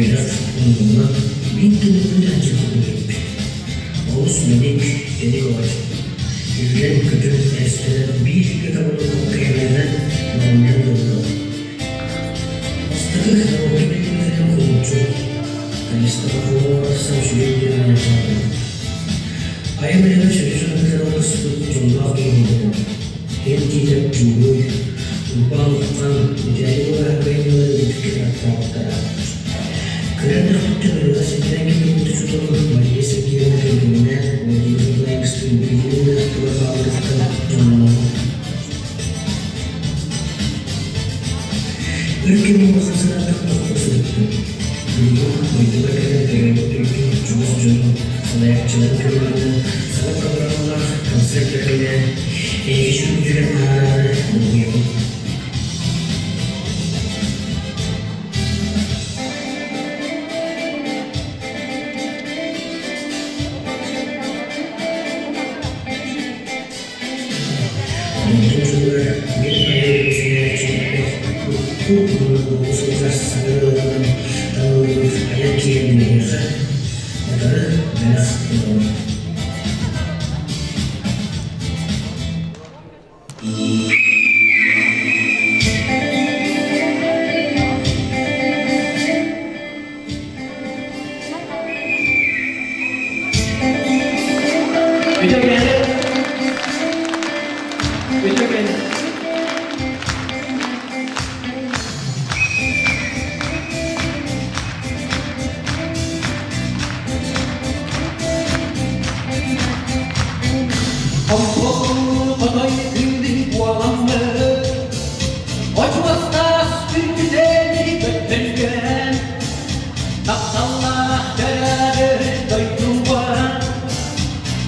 Үөрэх умнуллан, биир тыынын алдьархайын эппит. Олус мэник, тэник оҕо этим. Үөрэн-көтөн, эстэнэн биир сиргэ табыллыбыт кээмэйинэн моҕунньан ыллым. Бастакы наука билимнэрин кулунчук, Калиста барахсан үчүгэй диэн айан саҕалаабыт. Айан айана сүрү дьонугар ылыспыт дьоллоох киһи буолбут. Эн диэтэр Дьууруй, Уйбаан Уххан, Митээли Ураһа айымньылары үрдүккэ ааттаабыттара. Кыра эрдэхпиттэн ырыаҕа силлээн кэлбит учууталым Мария Сергеевна кэргэнинээн Владимир Николаевичтыын билигин да тура хаалбытыттан дьоллонобут. Өр кэм улахан санааттан тохтуу сырыттым. Билигин дойдубар кэлэн төрөөбүт дойдум чугас дьонум, салайааччыларым көмөлөрүнэн саҥа программалаах концерт бэлэмнээн, эһиги дьүүлгүтүгэр таһаараары долгуйабын. Дойдум дьонугар мин айар суруйааччыларбар урукку уонна буола сылдьар саҥа ырыаларынан таҥыллыбыт айар киэһэни эһиэхэ утары бэлэх уунабын. Үтүөкэнэ! Үтүөкэнэ! Хотой күндү буоламмыт, Очуостаах үрдүнэн көттөргөн, Тапталлаах төрөөбүт дойдубар,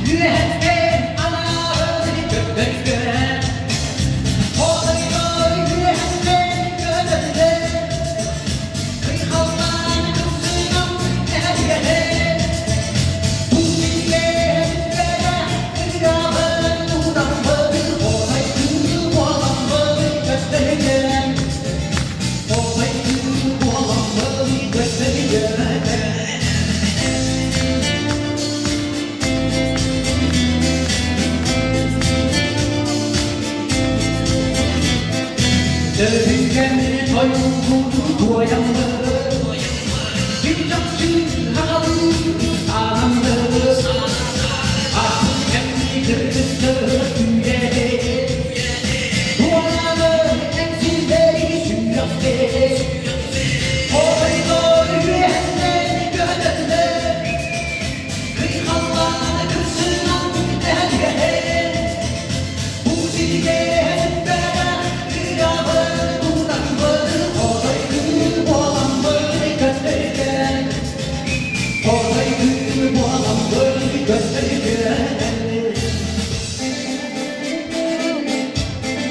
Үөһэттэн анаабыт көттөргөн, Хотойдор үөһэттэн көтөллөр, Кыйхаллаан кымсынан эһэргэһэр, Бу сиргэ бүппэтэх ыраабын тутаммын, Хотой кыыл буоламмын көттөргөн, Өбүгэни тойугун туойаммыт, Бир чахчы хаҕалыы аанаммыт, Атын кэмни кыргыттар күүрээт,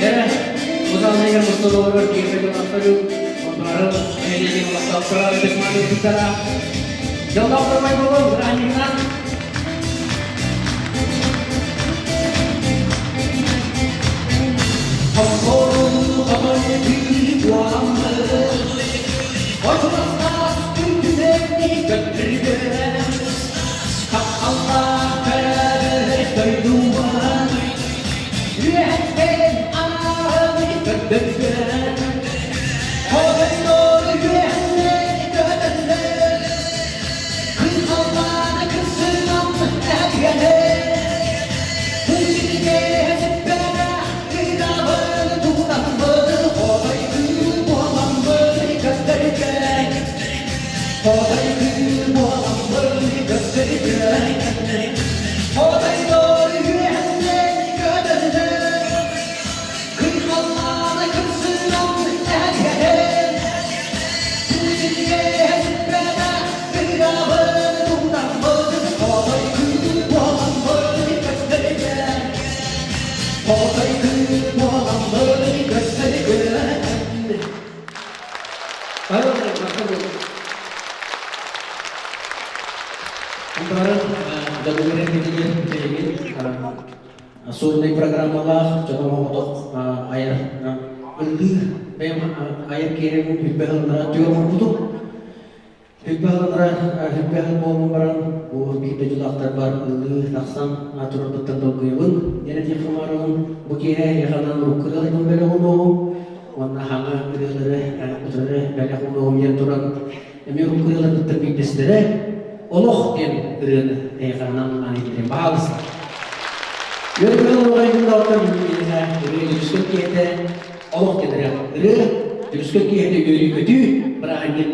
Дьэ, бу саҕана мустан олорор киһи дьоннору онтуларын нэһилиэгин олохтоохторо ытык-мааны Дьоллоох доруобай буолуҥ, бырааһынньыгынан! Тапталлаах төрөөбүт дойдубар Үөһэттэн анааран көрдөргөн, Хотойдор үөһэннэр көтөллөр, Кыһалҕаны кырсынан эһэллэр. Бу сиргэ сүппэтэх ыырабын тутаммын, Хотойдуу буоламмын көрдөргөн, Хотойдуу буоламмын көрдөргөн, Хотойдор үөһэннэр көтөллөр, Кыйхаллаана кырсынан эһэллэр. Бу сиргэ сүппэтэх ыырабын тутаммын, Хотойдуу буоламмын көрдөргөн, Хотойдуу буоламмын көрдөргөн. Онтон дьонугар билигин сольнай программалаах дьоно оҥотох айар ыллыыр бэйэм айар киэрэбин билбэ ыллара түгэн оҥорбутум. Хүлбэһэллэрэ хүлбэһэл буолан баран, бу биир дойдулаахтарбар ыллыы тахсан турарбыттан долгуйабын диэн этиэххэ баҕарабын. Бу киэһэ эһиэхэ анаан урукку ырыаларбын бэлэх уунуоҕум уонна саҥа ырыалары утары бэлэх уунуоҕум диэн туран, эмиэ урукку ырыаларбыттан биирдэстэрэ «Олох» диэн ырыаны эһиэхэ анаан анаан иһиттэриэм. Баһаалыста. Үөрэ-көтө олоҕойдун киэһэ ырыа дьүрүскэн киэһэтэ олох диэн ырыа. Ырыа дьүрүскэн киэһэтэ үөрүү-көтүү бырааһынньык.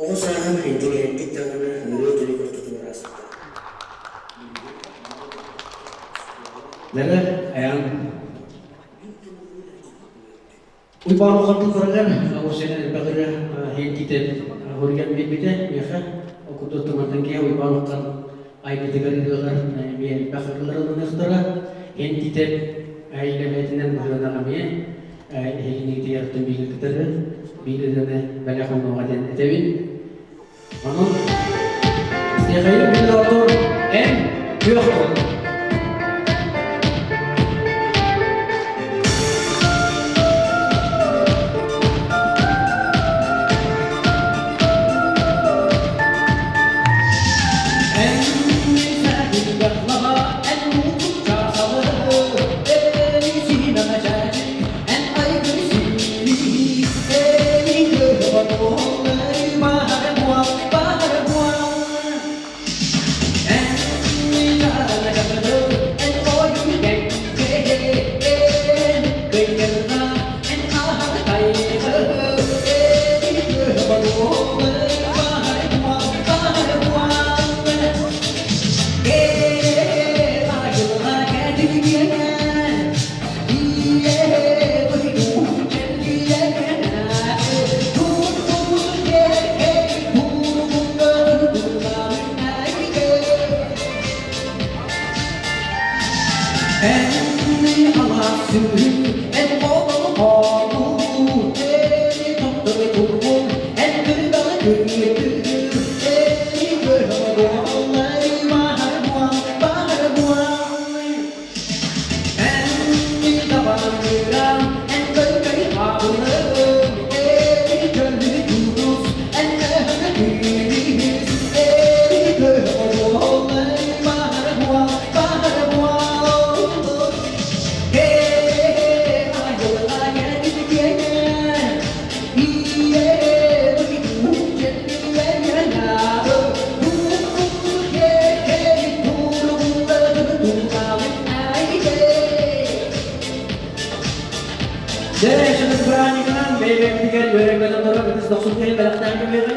Оҕо сааһым интеллигенттик даҕаны ырыа-тойук ортотугар ааспыта. Нэрэ айан Уйбаан улахан тылларыгар Аурсенен элбэх ырыа иһиттиитэ хоруйан биэрбитэ миэхэ. Ол курдук тумантан киһи Уйбаан Уххан айбытыгар ырыалар эмиэ элбэх ырыалар ылыныахтара. Иһиттиитэ илэмэтинэн быһыыланах эмиэ иһигиниитигэр биир кытары биир ырыаны бэлэх уунуоҕа диэн этэбин. Онон Михаил Михайловтор эн күөх буол. Дьэ, бырааһынньыгынан бэйэ-бэйэбитигэр үөрэн-көтөн туран ытыс дохсун кэлин бэлэхтээн кэлиэҕиҥ.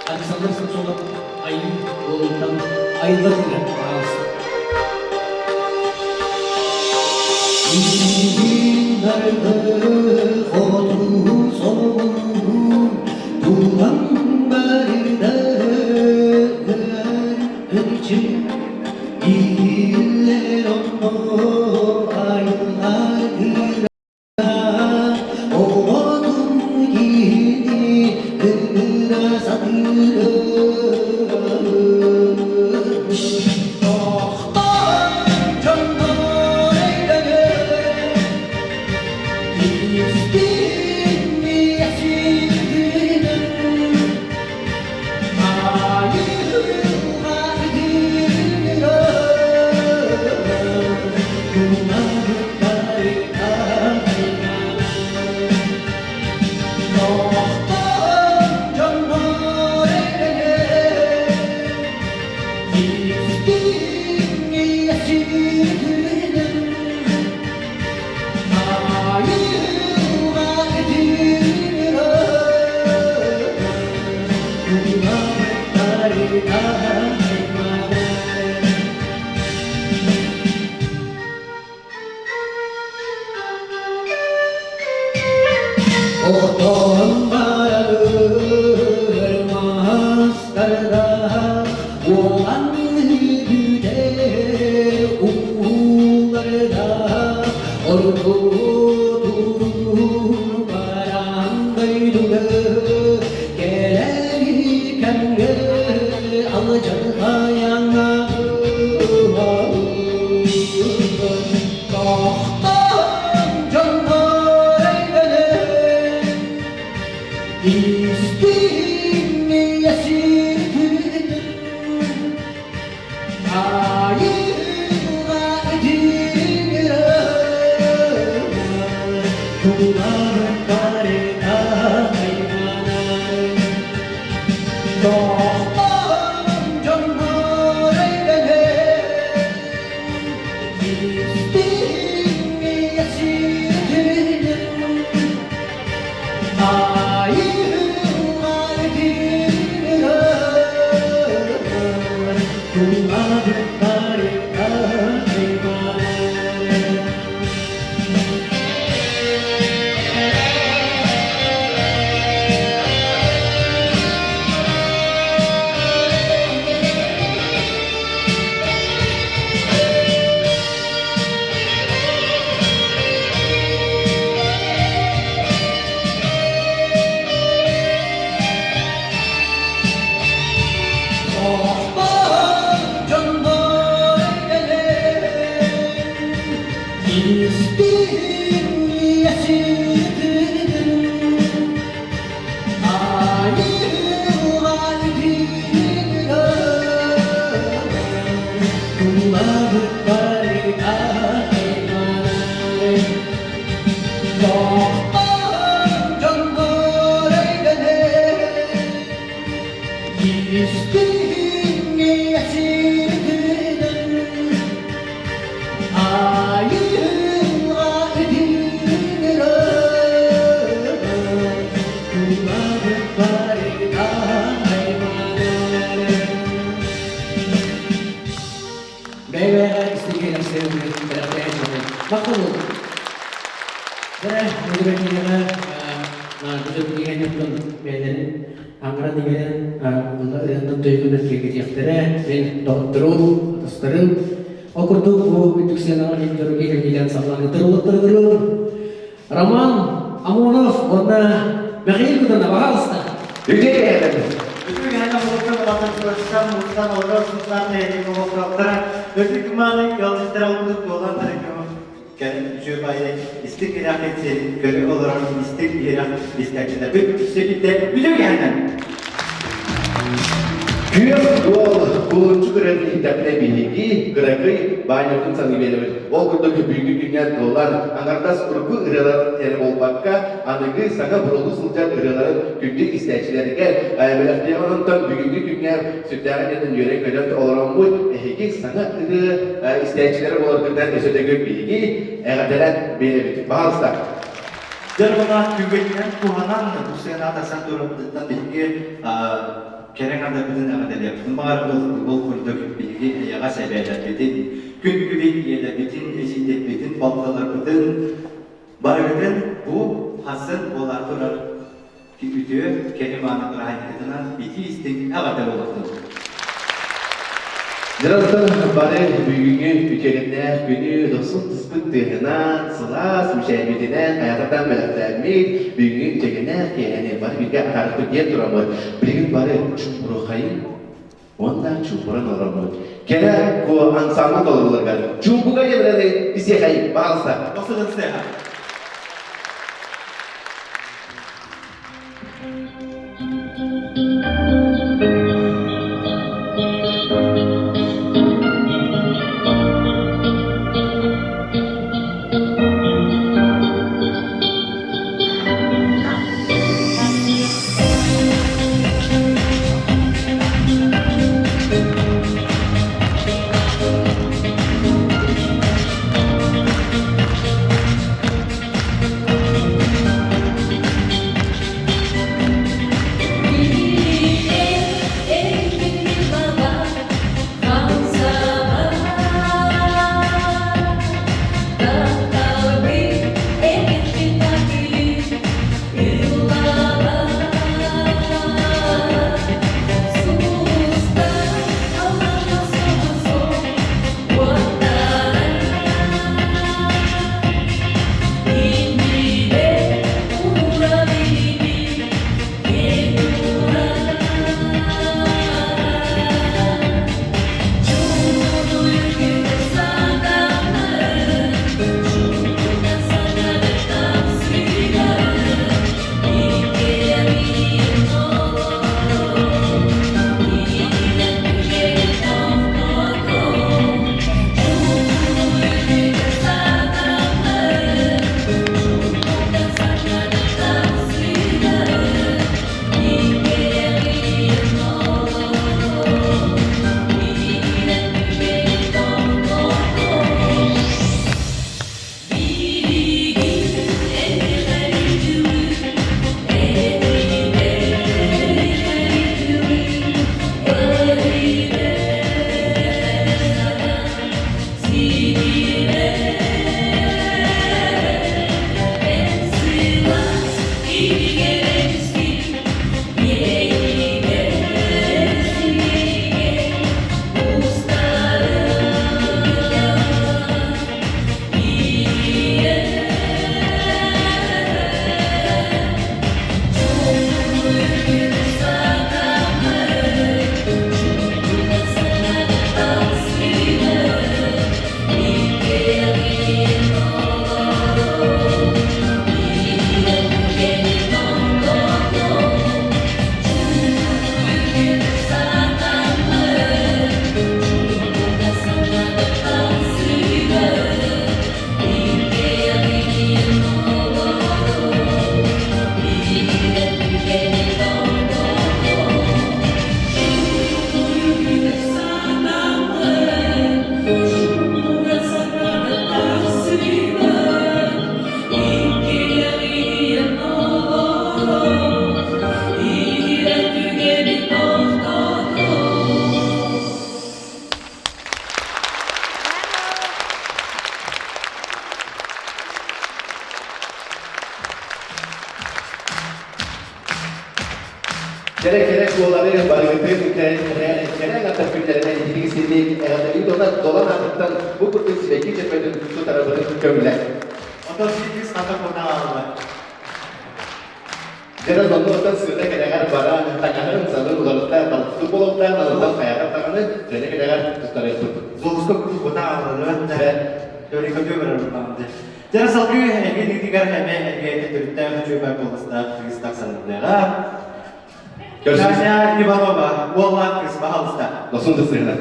Александр Самсонов Айыы уолуттан айыллар тыла аҕалсын. Хоту соҕуруу тулам барыта ыччы иһиллэр онно айылҕа оҕотун киһини ыҥыра сатыыр. Тохтоон дьоннор өйдөнөр, истин миэхсин Истиҥ сытыгын айылҕа үтүгүнэн тулабыт барыта айманар. Тохтоон дьоннор өйдөнөр, истиҥ сытыгын айылҕа үтүгүнэн тулабыт барыта айманар. Бэйбэҕэ истиҥ бэлэхтээн Махтал. Дьэ, бүгүн наардыгы бэйэлэрин аҥаран иҥэрэн ырыаннан тойугунан киэргэтиэхтэрэ. Мин доҕотторум, атастарым. Ол курдук бу үрдүк сыанаҕа дьону киһиргиилээн саҕалаан уолаттарыгар Роман Амонов уонна Михаил Кутанов, пожалуйста. Үтүө Үтүө олохтон улахан көрсөн, мустан олорор сыллаах нэһилиэк олохтоохторо өтүк мааны ыалдьыттара олбут буолан кэлин үчүгэй баайы истиҥ иһирэх кэнсиэрин көрө олорор истиҥ иһирэх истээччилэрбит өссө биирдэ үтүө кэһэннэр! Күөх дуол кулунчук ырыатын иһиттэхпинэ биһиги кыракый Баанньабытын саныы биэрэбит. Ол курдук бүгүҥҥү күҥҥэ дуоллар аҥардас урукку ырыаларын эрэ буолбакка, аныгы саҥа бурулуу сылдьар ырыаларын күндү истээччилэригэр бэлэхтиэҕин онтон бүгүҥҥү күҥҥэ сүрдээҕин диэн үөрэн-көтөн олороммут эһиги саҥа ырыа истээччилэрэ буоларгытынан өссө төгүл биһиги эҕэрдэлээн биэрэбит. Пожалуйста. Дьэ уонна түгэнинэн туһанан бу сыанаҕа тахсан турарбытыттан биһиги кэрэ аҥардарбытын эҕэрдэлиэхпитин баҕарабыт. Ол курдук биһиги эйэҕэс эбээлэрбитин, күн күбэй ийэлэрбитин, эдьиийдэрбитин, балтыларбытын барыгытын бу хассын буолаары турар үтүө кэрэ-мааны бырааһынньыккытынан итии-истиҥ эҕэрдэ буолуохтун! Дьонтон бары бүгүҥҥү үтүөкэннээх күнү дохсун түспүт тыаһынан, сылаас мичээрбитинэн хайататан бэлэхтээммит бүгүҥҥү үтүөкэннээх киэһэни бары бииргэ атаарыппыт диэн тураммыт, билигин бары чуумпуруоххайыҥ уонна чуумпуран олороммут. Кэрэ куо ансамбль толоруларыгар чуумпуга диэн истиэхэйиҥ, пожалуйста. Осудын сыаха. Кэрэ кэрэ куолары барыгытын кэрэ ата күннэринэн итинник сирдик эҕэрдэлии долан аатыттан бу курдук сибэкки дьөппөтүн тутарабытын көҥүлэ. Онтон сиикис хата куотаҕалла. Дьэ оннуттан сыана кэлэҕэр баран таҥаһын сабын уларытта балыктыы буолуохтаах алынтан хайаҕар даҕаны сыана кэлэҕэр туттарыахпыт. Золушка курдук куотаҕалларыан да Төрүкөтүө барар буоллаҕым дьэ. Дьэ салгыы эһиги илиитигэр эмиэ эргээти төрүттээх үчүгэй куоластаах кыыс тахсанныаҕа. Таня Иванова, уоллаах кыыс, пожалуйста. Досун тысыһына.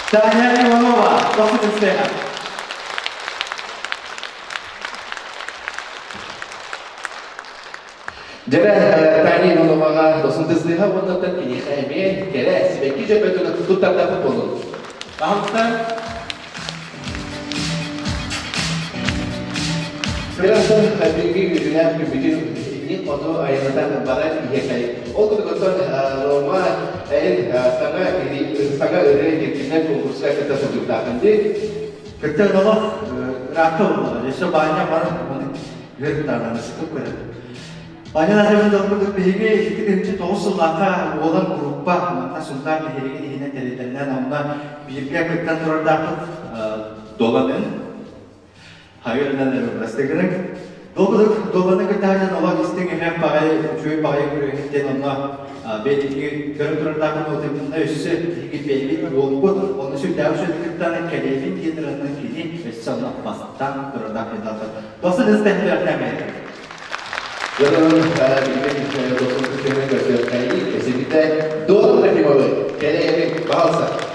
Таня Иванова, досун тысыһына. Дьэрэ Таня Ивановаҕа досун тысыһа уоннаттан киниэхэ эмиэ кэрэ сибэкки дьөппөтүн туттардаахпыт буолун. Пожалуйста. Кырасан биһиги үтүнээх күммүтүн итинник хоту айаннатан баран иһиэхэй. Ол курдук оттон Рома эн саҥа саҥа ырыа киртиннэр конкурска кытта сылдьыбытааххын дии. Кытта олох ыраатта буолла. Өссө баанньа баран үөрүттаананы сытып көрөр. Баанньа Назаров курдук биһиги 2009 сыллаахха уолан группа манна Сунтаар нэһилиэгин иһинэн тэрилтэлэнэн онно бииргэ кыттан турардаахпыт доланын Хайырынан эрэ Долгудук доланы кытаанан олох истиҥ эһэм баҕайы үчүгэй баҕайы көрүөһүттэн онно бэйэтиги көрөн турардаахпын отымна өссө биһиги бэйэбит уолбут онно сүрдээх үчүгэй кыттаан кэлэбин диэн ыранан кини өссө онно бастаан турардаах диэн Досын ыстан Дьонун билигин досын күтүнэн көрсүөххэйи эсибитэ Дон Трофимовы кэлээри баалса.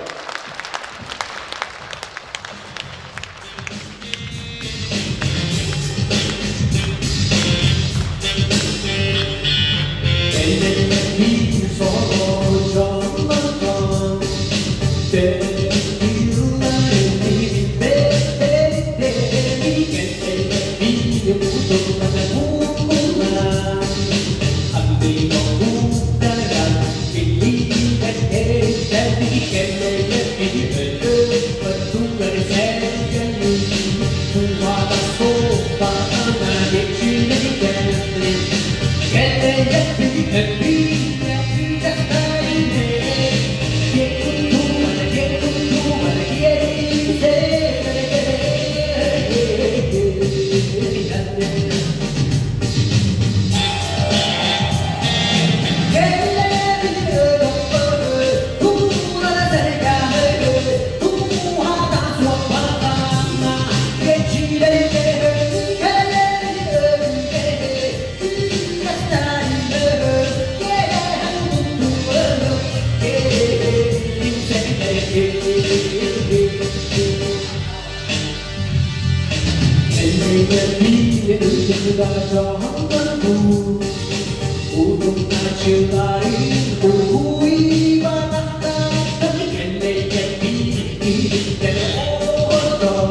Дьоһуннорбут Утумнааччыларын уһуйбатахтар кэллэйгэппит иһиттэн оҕотон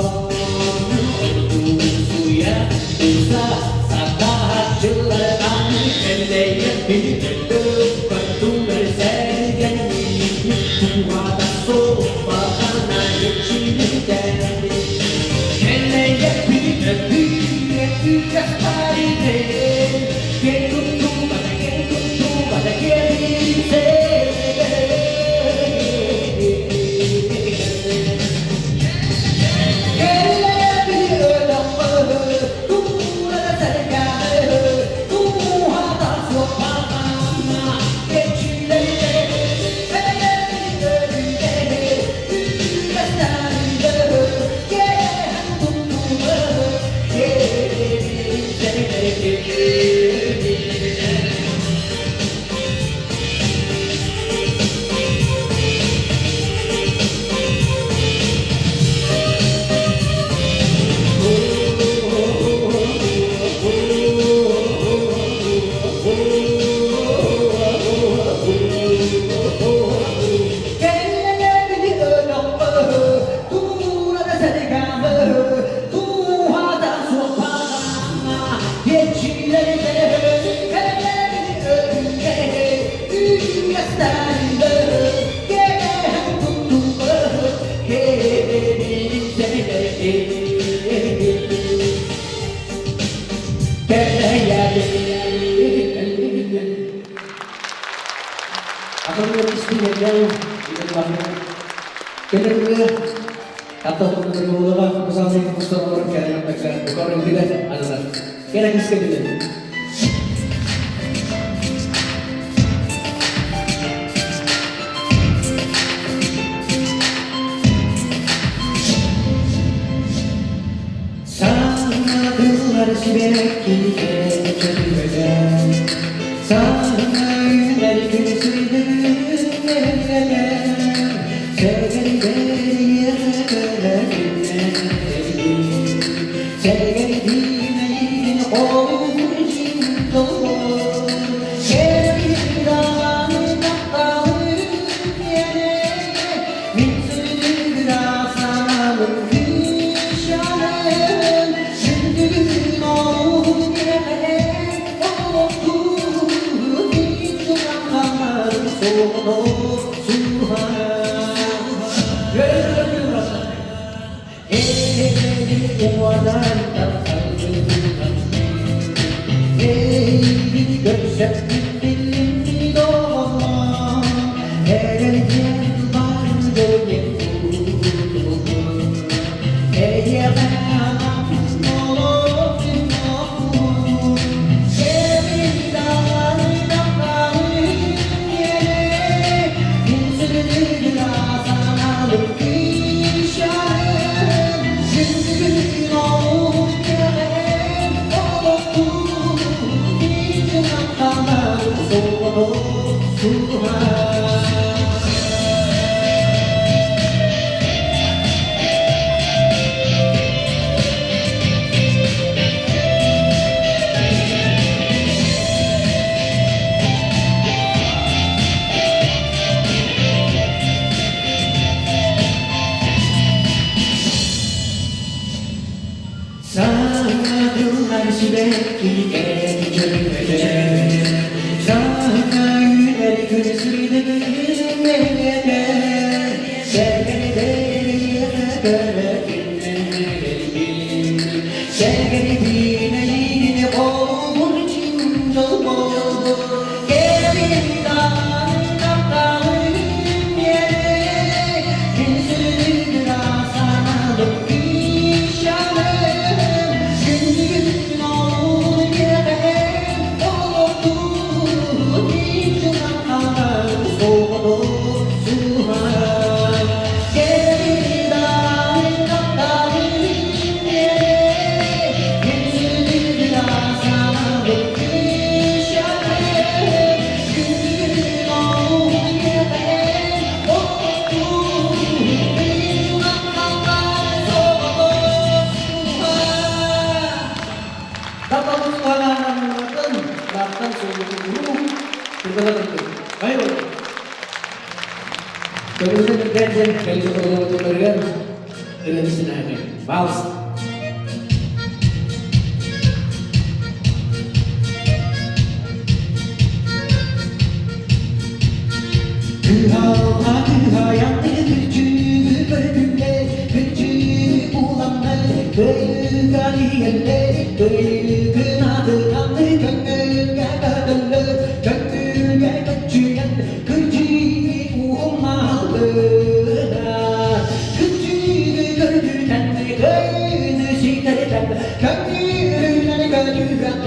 Ордук суйа туса сатааччылар аны кэллэйгэппит өлбөт сэргэннии туһата суоппатана иччилиттэн Che Yeah. Атын истиҥ Кэлэргэ таптал бу саалык мустан кэлэн букар ананар. Кэлэн искэ. Саҥа сибэккигэ чөргөдөн, саҥа үүнэр күн сыдыҥ Сэгэрдиимэйин холуйдун толор, Кэрбин тапталын киэнэ, мин сүрүн күүшанын, Сүндүгүн олуһун кэҕэн олохтуу, Тутан соҕото суһан. Уодан тапталгынан Эйигин көрсөппүт биллиммит оҕолор, Эрэлгин бардыгын кутулгун. Эйиэхэ анаммыт олохпун Кэмин даҕаны тапталын иэрэ, Мин сүрүнүн санаалым күүшанын, Сүндүгүн олуһун кэҕэн олохтуу, Суһан. Саҥа сибэккигэ чөргөдөн, саҥа үүнэр күн. Сырдата тардын. Хайа Көмүлүнэн үрдээн диэн кэлин оҕолорбутугар ырыаны синээҕи. Баалыс. Кыһалҕа кыһайан күрдьүүнү көрдүлэр, күрдьүүнү буланнар, кыайыыга иһэллэр, кыайыыгын көҥүлгэ көтөллөр, көҥүлгэ көччүйэн, күрдьүүнү уһумааллыына. Күрдьүүнү көрдүтэн, кыайыыны ситэритэн, көҥүлүнэн көтүрэн,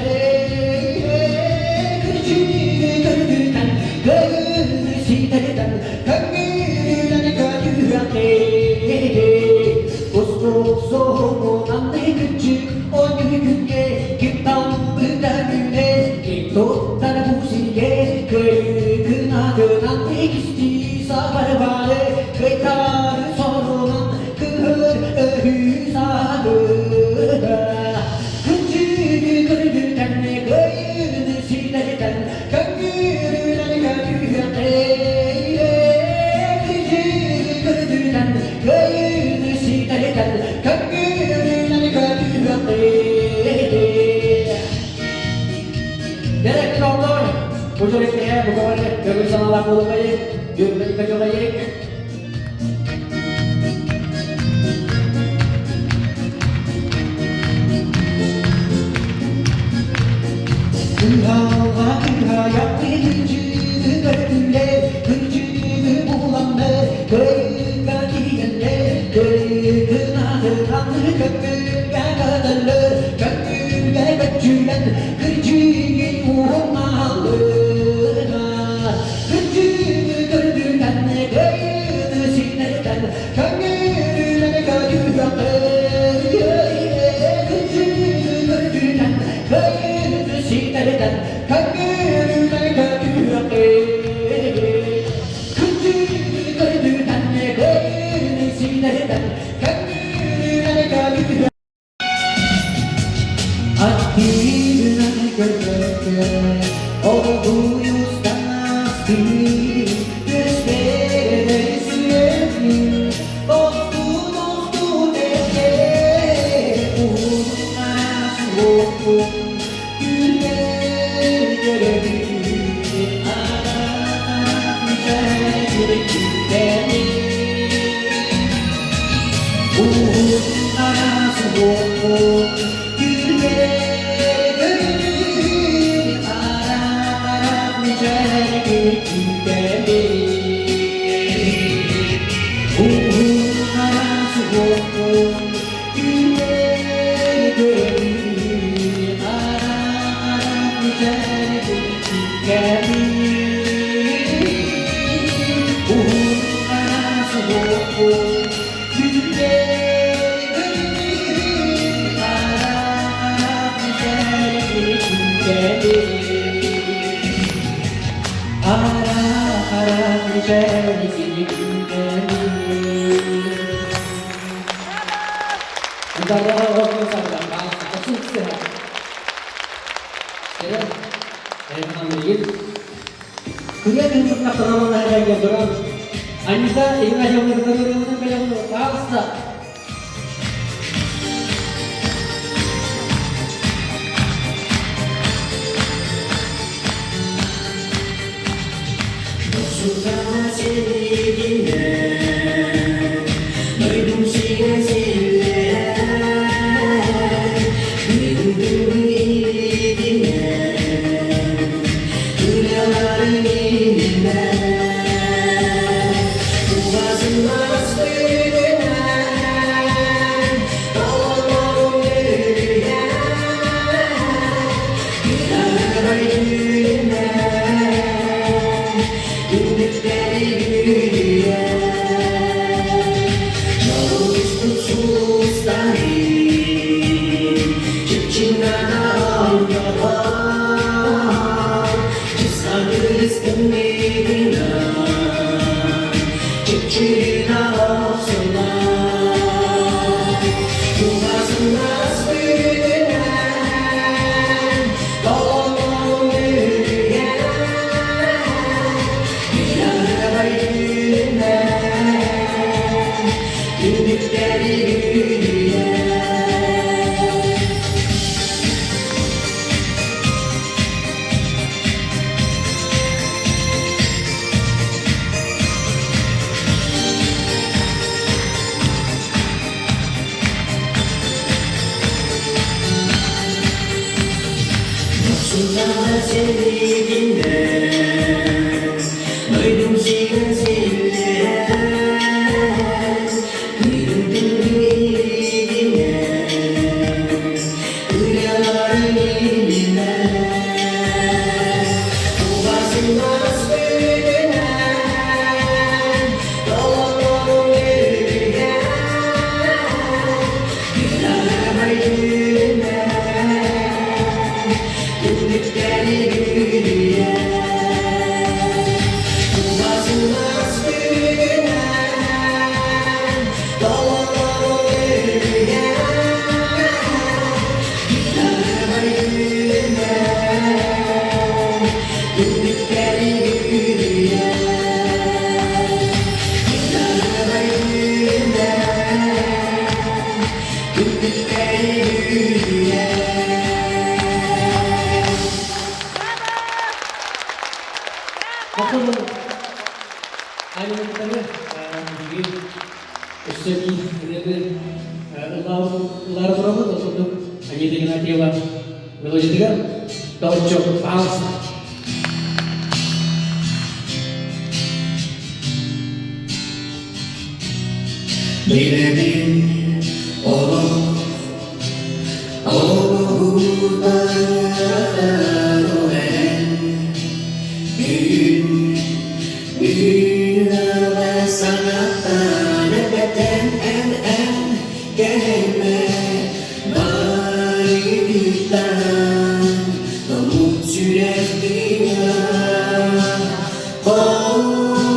күрдьүүнү көрдүтэн, кыайыыны ситэритэн, көҥүлүнэн көтүрэн, Устук соһумунан күччүк оонньуу күҥҥэ ким талбыта мүнэ, ким туттар бу сиргэ кыайыытын иккистии сабарбаары кыйтары сорунан кыһыр өһүү саһыга. Күччүгү көрдүтэн кыайыыны ситэритэн көҥүлүнэн көтүөххэ күччүгү көрдүтэн кыайыыны ситэритэн көҥүлүнэн көтүөххэ. Дэрек оҕолор, бу дьоро бу көҕөрө көҥүл санаалаах буолуоххайыҥ, үөрбэт-көтүөҕэйиҥ. Кыһалҕа кыһайа күнчүүнү көрдүлэр, күнчүүнү буланнар, кыайыыга тиийэллэр, кыайыытын аатынан көҥүлгэ көтөллөр, көҥүлгэ көччүйэн, күрдьүүнү уһумааллыына. Күрдьүүнү көрдүнэн, кыайыыны синэртэн, көҥүлүнэн көтүөххэ. Күрдьүүнү көрдүнэн, кыайыыны синэртэн, көҥүлүнэн көтүөххэ. Күрдьүүнү көрдүнэн, кыайыыны синэртэн, көҥүлүнэн көтүөххэ. Аттыынан көрбөккө олгуйустаастыы түспэт сүрэхпин тохтуу-тохтуу тэппэ уһуннаас уоппун күлбэр көрөбүн араах мичээр күүтэбин Уһуннаас уоппун күлбэр көрөбүн араах мичээр күүтэбин Уһуннаас уоппун күлбэр көрөбүн араах мичээр күүтэбин Уһуннаас уоппун Аниса Игнатьевна Пожалуйста. Сылаас силиитинэн Дойдум сирин силлиһэн Күнүм илиитинэн Ырыаларын илинэн Кубасылаас күнүнэн Толору үһүгэр Күн күнүнэн Түннүктэри бүрүйэн Кубасылаас күнүнэн Толору үһүгэр Күн күнүнэн Түннүктэри бүрүйэн Махтал Аймақтары биһиги өссө биир ырыаны ыллаары турабыт. Ол курдук Анита Игнатьева мелодиятыгар Доҕоччу, пожалуйста. Билэбин олох олоҕутан Бүгүн бүгүн санаттан эбэтэн эн эн кэлимэ барыгыттан Тоҥут сүрэх тыына хоһуттан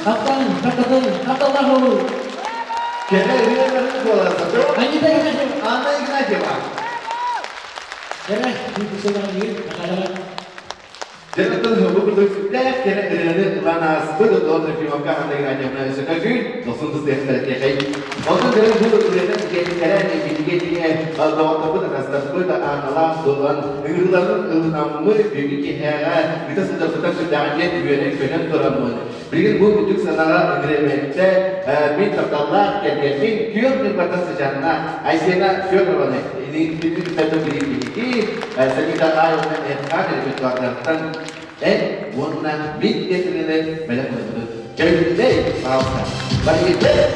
Таптан, таптатын, тапталлаах болуу. Кэлэ ырыаларын куоласа Анита Игнатьева. Анна Игнатьева. Кэрэ, Дьэ, бу курдук сүрдээх кэрэ ырыаны ылан ааспыт Дон Трофимовка Анна Геннадьевна өссө көтүүр, дохсун тыстыахтара тиэхэй. Онтон дьэ бу ырыатын кэнниттэрэ биһиги эмиэ доҕотторбут, атастарбыт Аналаах Дулан ыҥырыыларын ылынаммыт бүгүн киэһээҕэ ыыта сылдьарбыттан сүрдээҕин диэн үөрэн-көтөн тураммын. Билигин бу үрдүк санаҕа ыҥырыаммэтэ мин тапталлаах кэргэммин күөх ньурбаттан сыдьааннаах Айсена Федорованы биһиги Санита Айлна Эрхан репертуардарыттан эн уонна мин диэн бэлэх ылбытын Чөлүннэй, пожалуйста. Барыгыт!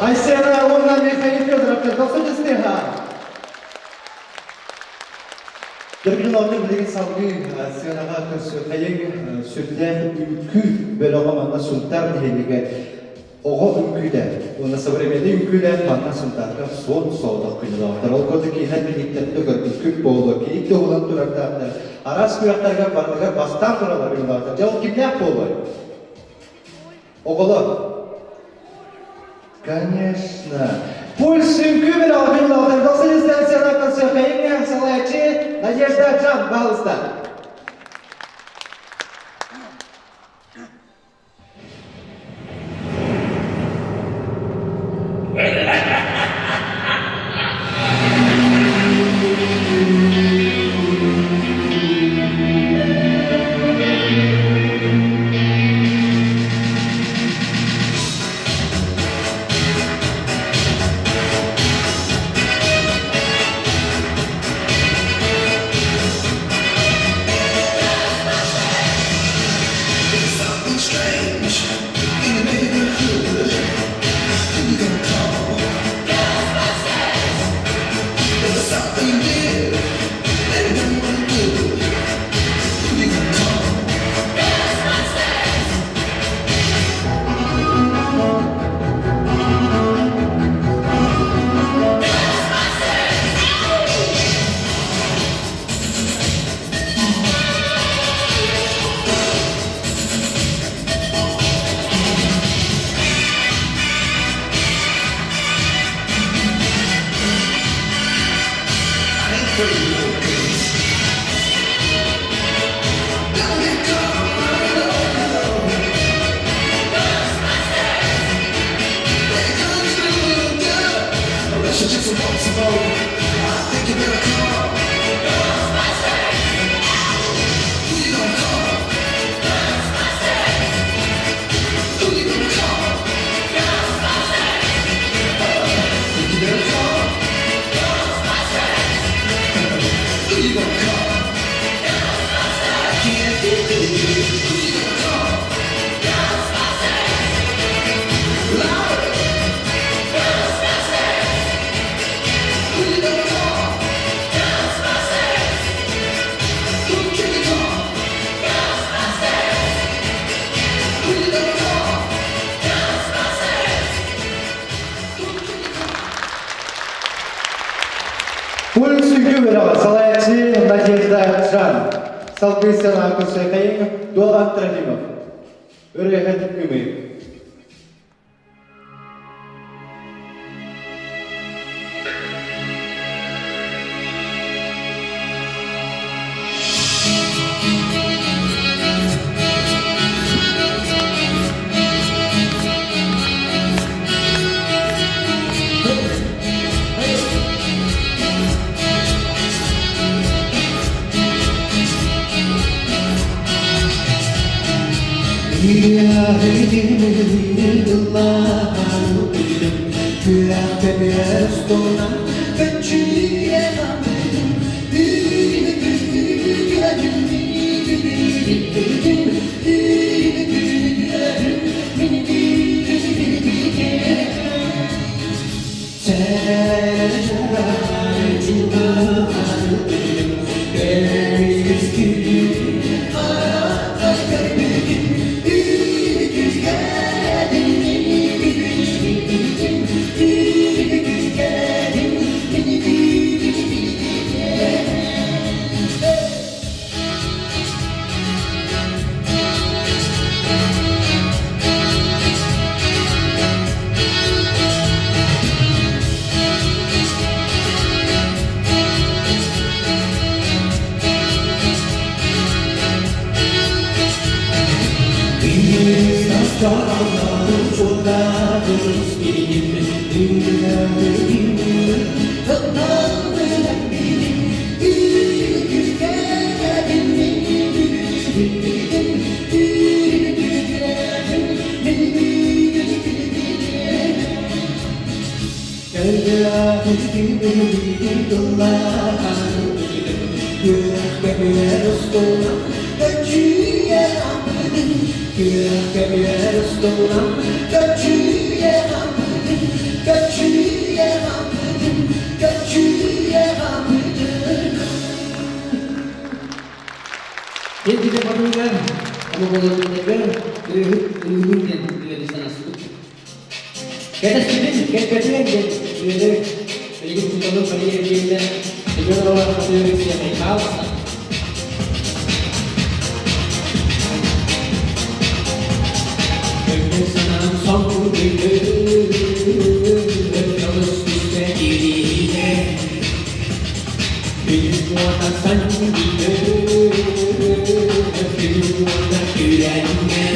Айсена уонна Михаил Федоровтар тохсунньустыха. Дөргүн оонньуу билигин салгыы сыанаҕа көрсүөххэйиҥ сүрдээх үҥкүү бөлөҕө манна Сунтаар нэһилиэгэр оҕо үҥкүүтэ уонна современный үҥкүүлээх манна Сунтаарга суон соҕотох күнүлээхтэр. Ол курдук киинэ билииттэрин да көрбүккүт буолуо, киһи туһунан турардаахтар. Араас күрэхтэргэ барытыгар бастаан тураллар күнүлээхтэр. Дьэ ол кимнээх буолуой? Оҕолор. Конечно. Пульс үҥкүү бөлөҕө күнүлээхтэр. Дохсун дистанцияны көрсүөххэйиҥ салайааччы Надежда Чан, пожалуйста. Лиза Чжан, салгыы сыанаҕа көрсүөххэйиҥ Дуолан Трофимов. Ырыаһыт Ымыы. Кэлбитэ батыыгар, омоголоруннаргар ырыаһыт ылыыбын диэн үөрэ санаспыт. Кэтэспитин, кэлбэтигэр диэн үөрэ билигин учууталым Мария Ильинична Семенова хатыыры сиэмэй хаалса. Көҥүл санаам соҥкуйдуу, дьолус түспэ илиитэ. Күнүм уота санньыйдыы, күнүм уота күрэҥҥэ.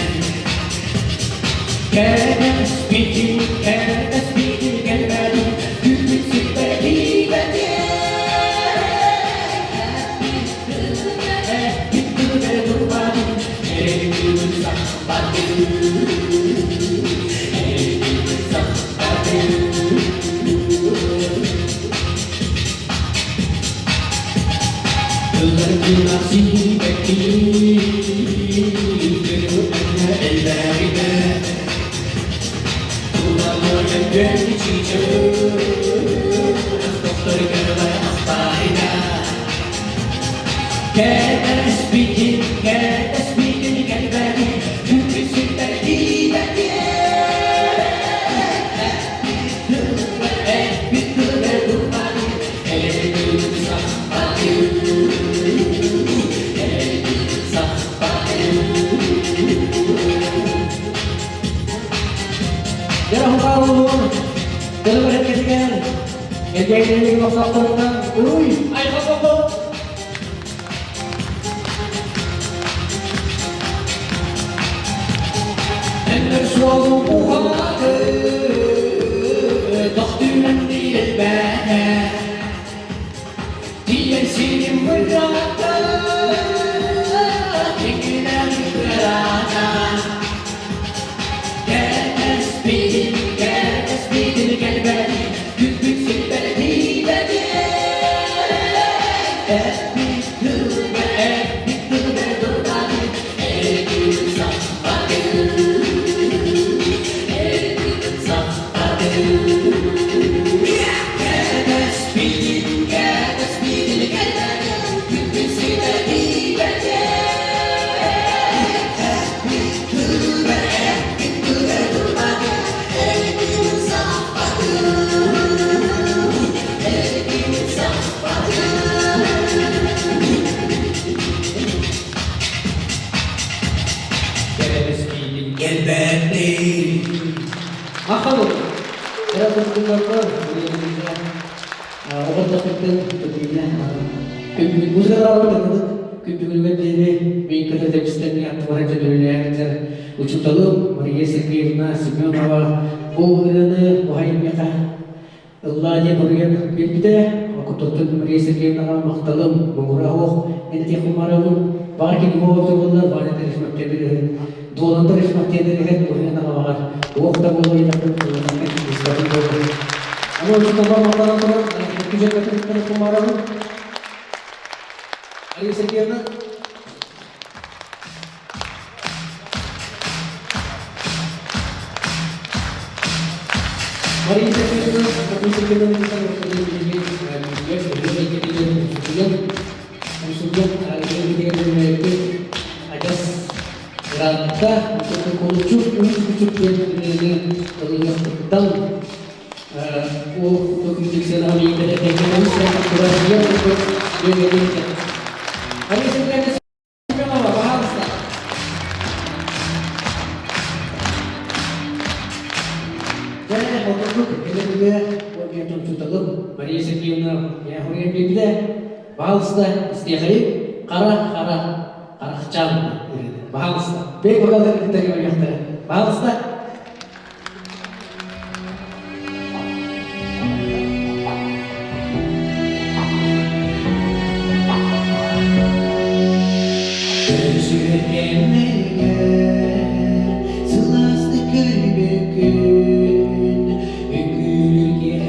Кэтэспитин, кэтэспитин кэлбэтин, күммүт сиппэтиибэтин. Эппит турбатын, эрэлбин сахпатын, эрэлбин сахпатын. Ылларгына сиибэккин, элбээбитэ. Тула муойан чичи доктор кэлэ ахтаайда. Кэтэспитин, кэтэспитин кэлбэтин, күммүт сиппэтиибэтин. Эппит тылы турбатын, элбин сахпатын, элбин сахпатын. Дьэ, хааллылар, дьону кэтигэр, Элгээйилэрин олохтоохторуттан уруй айхал буоллун! Өнөр суолу уһааты, тохтуунан элбээтэ. Тиийэн сирим быраата, тиҥинэн ыраата. Кэтэспитин, кэтэспитин кэлбэти, күппүт сиппэтиибэти. Эппит тылга, эппит тылга турбаты, эргин саппаты. Махтал буоллун. Эрэ тустууларга оҕо эрдэхпиттэн тутуйна күн музыкалаабыт ыннык күн бүгүнүгэр диэри мин кытта тэбистэн аттыбар дьөлүлээн учууталым Мария Сергеевна Семенова бу ырыаны уһайын миэхэ ыллаа диэн хоруйан биэрбитэ. Окутуттан Мария Сергеевнаҕа махталым муҥура суох. Мин этиэх кумаарабын. Баҕар кини буолбута буоллар, баҕар этэришмэктиэн дуоландар ишмэктиэн иһэн буһуйан баҕар уох да буолуо диэтэхпин тыллатахпын истэбин буолуо. Аны учууталлар махтанан туран, күдьэрбэтин кумаарабын. Мария Сергеевна. Мария Сергеевна, адьас ыраатта, кулуччук үс күчүк диэн ырыаны ылыныахпыттан ол Мария Сергеевна Пожалуйста. Дьэ, холкутук кэлэ-күлэ уонна учууталым Мария Сергеевна я биэрбитэ. Пожалуйста, истиэхэйик хара-хара харахчаан Пожалуйста. Бэй бакалар кытта көрүөхтэрэ. Пожалуйста. Сылаастык көрбүккүн, үҥкүүлүүр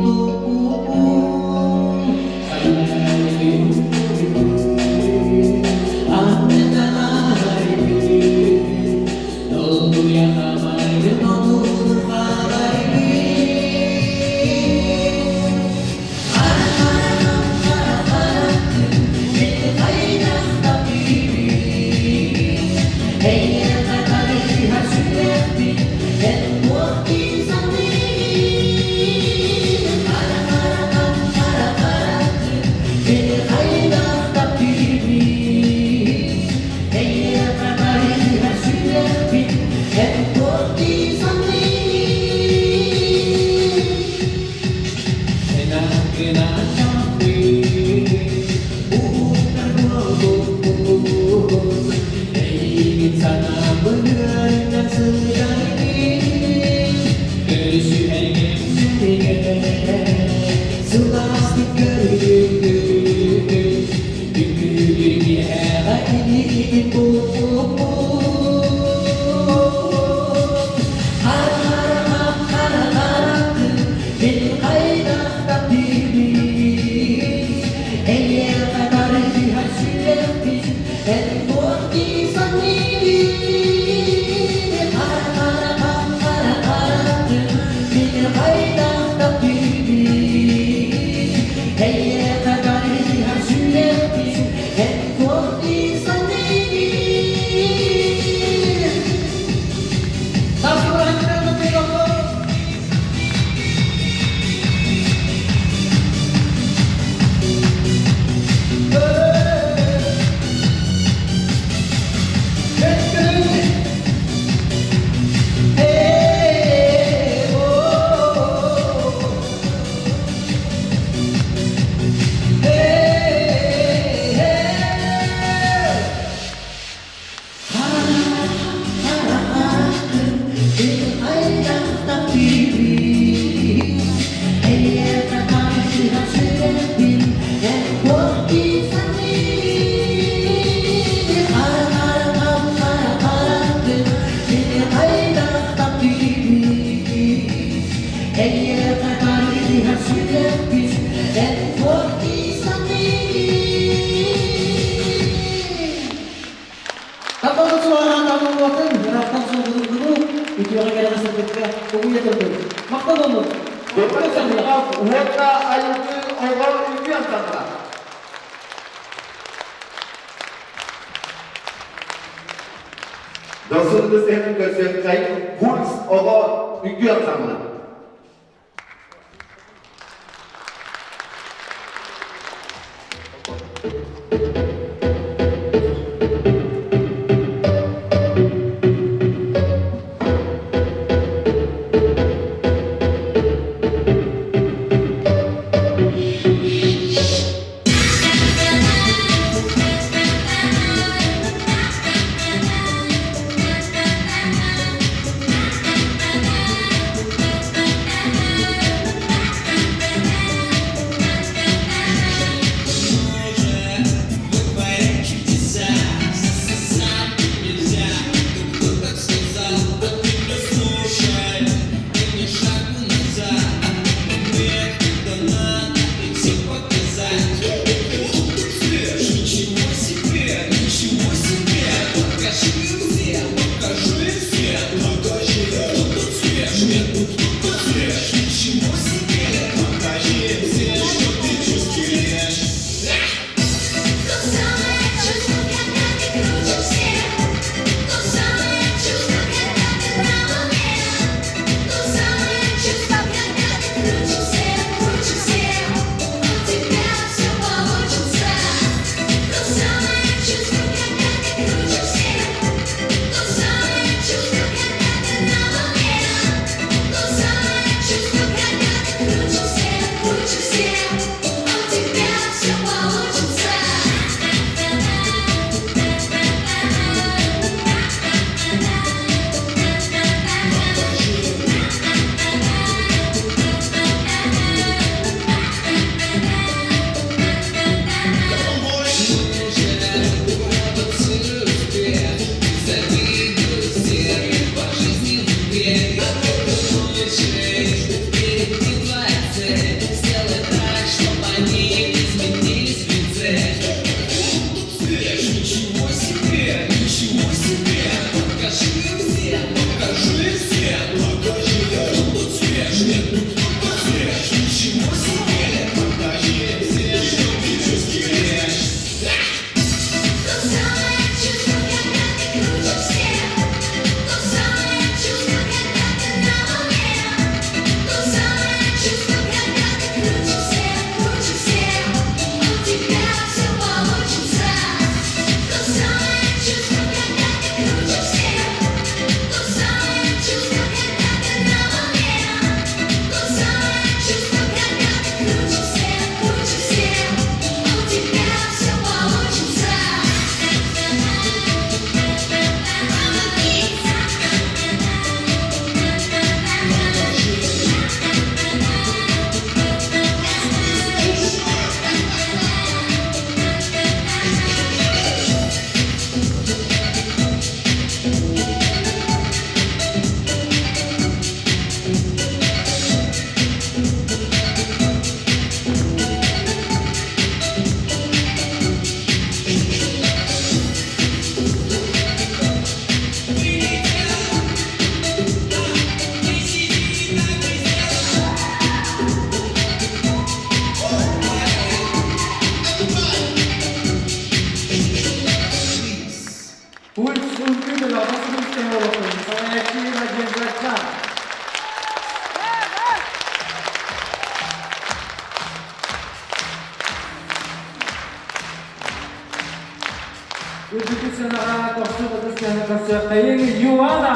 туппуппун, Долгуйа хамайын онуун хаалайбын. Эйиэхэ тарыһар сүрэхпин эн туох дии саныыгын? Хара-харахам хара-харахтын мин хайдах таптыыбын? Эйиэхэ тарыһар сүрэхпин эн туох дии саныыгын? Эйигин санаабыныарынан сылдьарбын Көрүсүһэргэмнэригэр сылаастык көрүҥҥүн Үҥкүүлүүр киэһэҕэ илиигин булбуппун Хара-хара хара-харахтын мин хайдах таптыыбын Эйиэхэ барыһар сүрэхпин эн туох дии саныыгын Хара-хара хара-харахтын мин хайдах таптыыбын Эйиэхэ барыһар сүрэхпин эн туох дии саныыгын Эйиэхэ тарыһар сүрэхпин эн туох дии саныыгын? Тапталга сулаараан табыллыбатын, ыраахтан суолгунунгуну, үтүөҕэ кэрэҕэ сырдыкка угуйа турдун. Махтал боллун! Уонна айылгы оҕо үтүө ансамбла. Досун ытыс көрсүөххэй Пульс оҕо үтүө ансамбла. буолуохтун, салайааччы Надежда Чан. Үрдүкү сыанаҕа тохсун ытыс тыаһын көрсүөххэйиҥ Юана!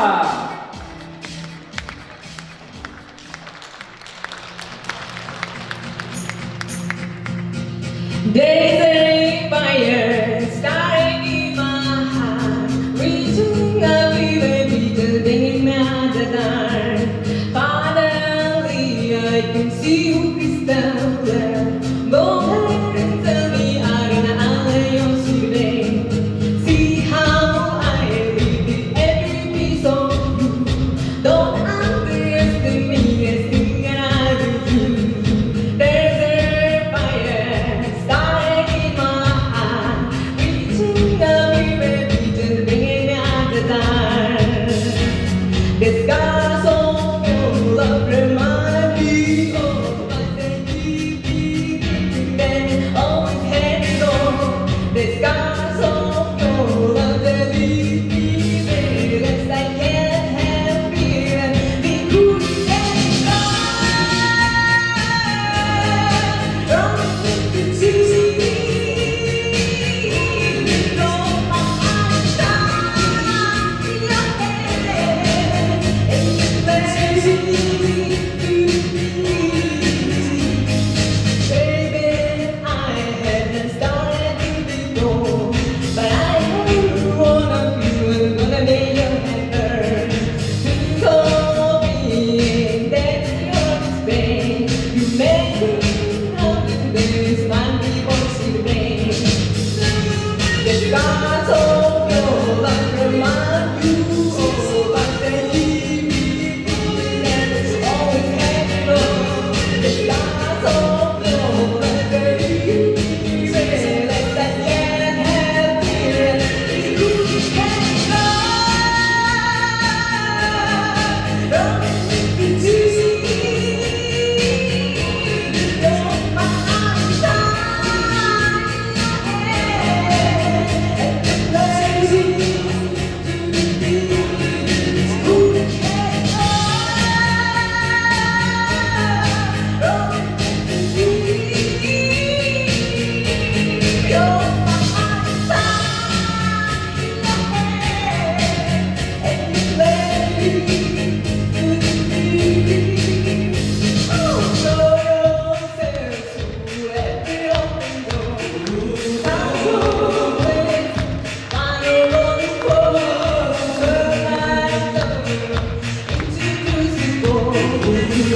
Days a fire starting in my heart, reaching a fever pitch, bringing me out the dark. Finally, I can see you crystal clear. Go ahead and tell me I'm gonna your today. See how I live in every piece of you. Don't underestimate me, I do. There's a fire starting in my heart, reaching a fever pitch and bringing me out the dark. The scars of your love remind me of what they keep me always hanging on. The scars of your love they leave me fearless. I can't help feeling the good and Baby, I haven't started before, but I wanna feel gonna be your helper. To call me, that's your pain. You make me up this man be today. The scars of your love remind you of what they leave me feeling. Always hanging on. The scars of your love they leave me feeling. I can't help it. You can't go.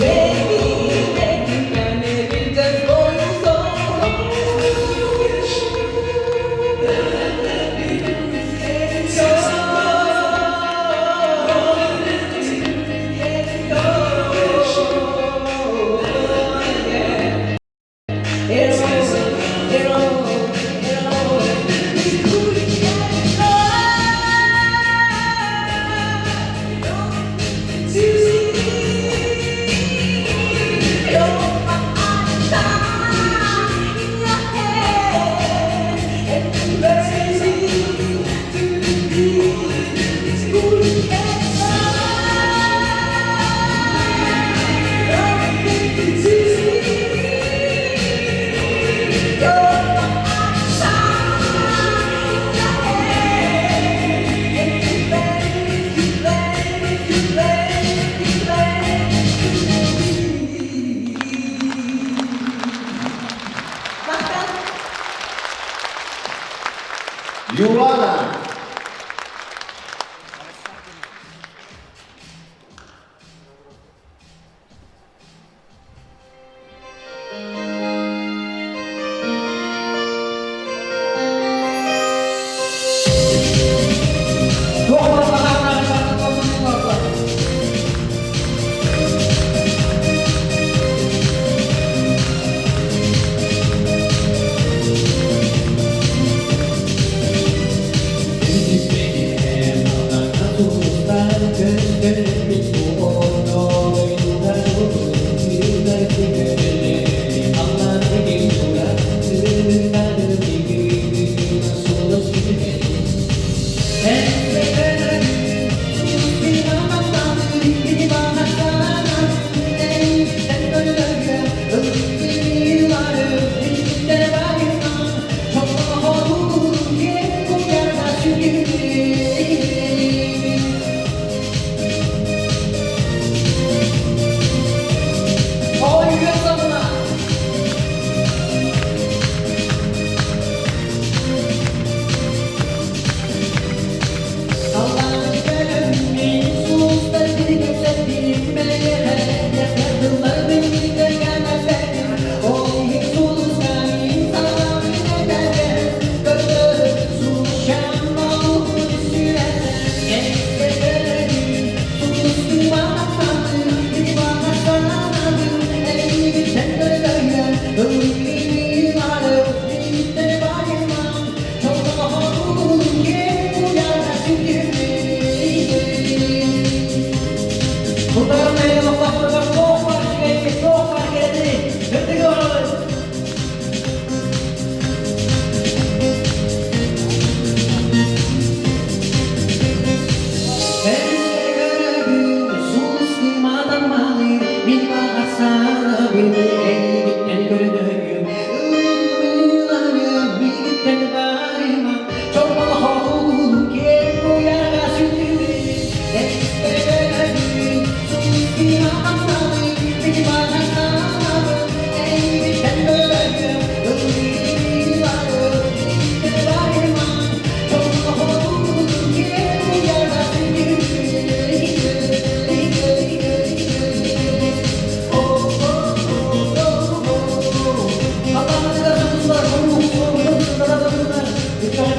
Baby, baby, can it just go so Юана!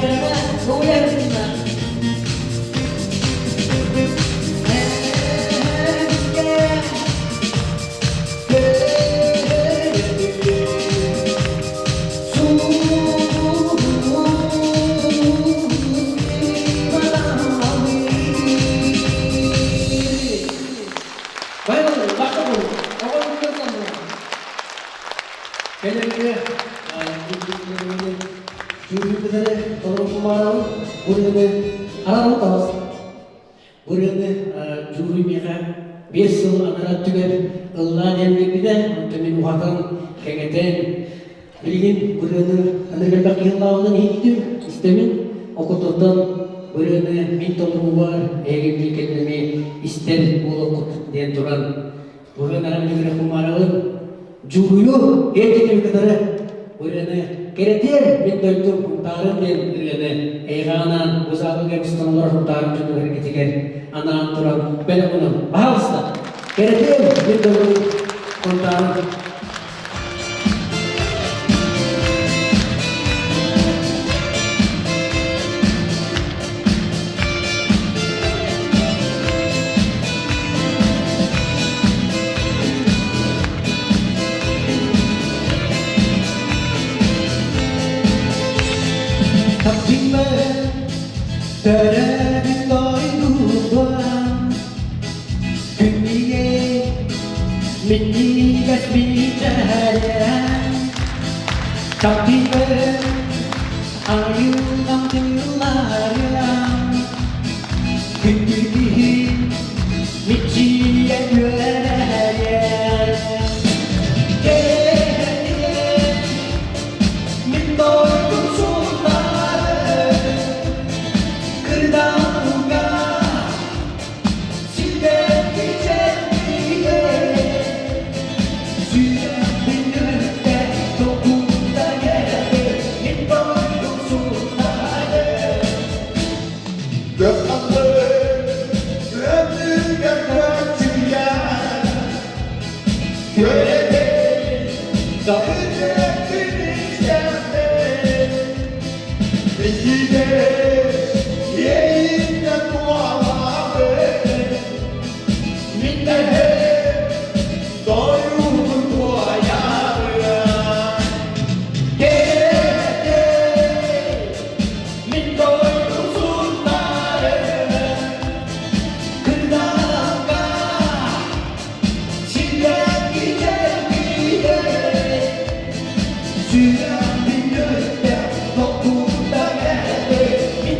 кэрэҕэ уйарына. Кэлэргэ Жюрибитери толору Бурыны арару табас. Бурыны жюри миэхэ 5 сыл анараа өттүгэр ыллаа диэн биэрбитэ. Онтон мин уһатан, кэҥэтэн, билигин бырыаны аныгы элбэх киһи ыллаабытын иһиттим, истэбин. Окутуттан бырыаны мин толоруубар эһиги биир кэлин истэр буолуоххут диэн туран Быһын арамньыгыра кумаарабын дьууруйу эр кытары ырыаны кэрэтиэр мин дойдум Һунтаарым диэн ырыаны эйиэхэ анаан бу саалыга мустан олорор Һунтаарым дьонугар анаан туран бэлэх уунан пожалуйста кэрэтиэр мин дойдум Һунтаарым. Таптыыбын төрөөбүт дойдубун Күннүйэ минньигэс мичээрэ Таптыыбын айылҕам тылларым Күндү киһи мичийэ үөрэр Кэрэтиэн мин дойдум султаным Кырдалга силбэки чэрдигэ Сүрэхпин үтэ токунда кэлбит мин дойдум султаным Мин дойдум султаным Кырдалга силэки чэрдигэ Сүрэхпин өттө токунда кэлбит.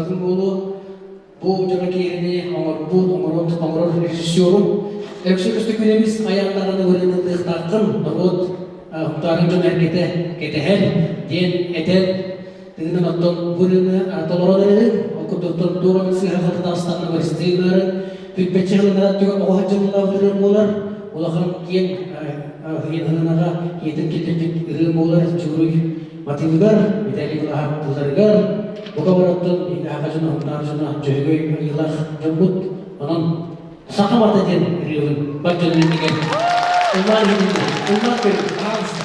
сыыспатым буолуо. Бу дьоро киэһэни оҥорбут, оҥорон оҥорор режиссерум Өксө Көстөкүүнэбис хайаан даҕаны ырыаныылыахтааххын, норуот Һунтаарын дьон эргэтэ кэтэһэр диэн этэн, тыынан оттон бу ырыаны толорон эрэбин. Ол курдук оттон туох эмит сыыһа-халты таҕыстаҕына бырастыы гынарын, түлбэччи сылынара түгэн оҕо сылдьан ырыа буолар, улахан киэҥ ыһынаҕа ийэтин киллэрбит ырыа буолар Дьууруй матыыбыгар, Виталий Влахов тылларыгар, бука барыттан биһиги дьоно, Һунтаар дьоно, Дьөһөгөй айыылаах дьоммут. Онон Саха бата диэн ырыабын бар дьонун иннигэр ыллаан иһитиннэ, ыллаан көрүҥ, пожалуйста.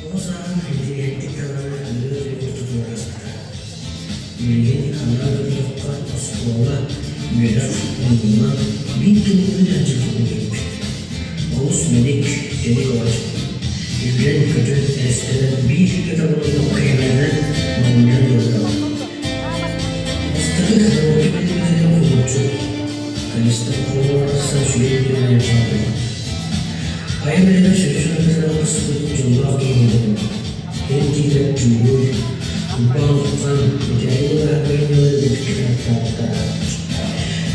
Оҕо сааһым интеллигенттик даҕаны ырыа-тойук ортотугар ааспыта. Билигин ханна да тохха оскуола, үөрэх оннунан биир тыллыы сылдьыбыт эбиппит. Олус мэник, тэник оҕо Үөрэн-көтөн, эрэстэнэн биир сиргэ табыллан кээмэйинэн моҥньон ыалдьаллар. Бастакы караоке бэлиэтинэн кулуччу, Кристал Холлор тахсан үчүгэй диэн айарсаабыт. Айан үлэтэ сүрүн ылсыбыт дьоллоох киһи буолла. Эн тиийэн Дьууруй, Уйбаан Уххан, Митээйи Быраһаакайнялары бэбиккэ таптаабыттара.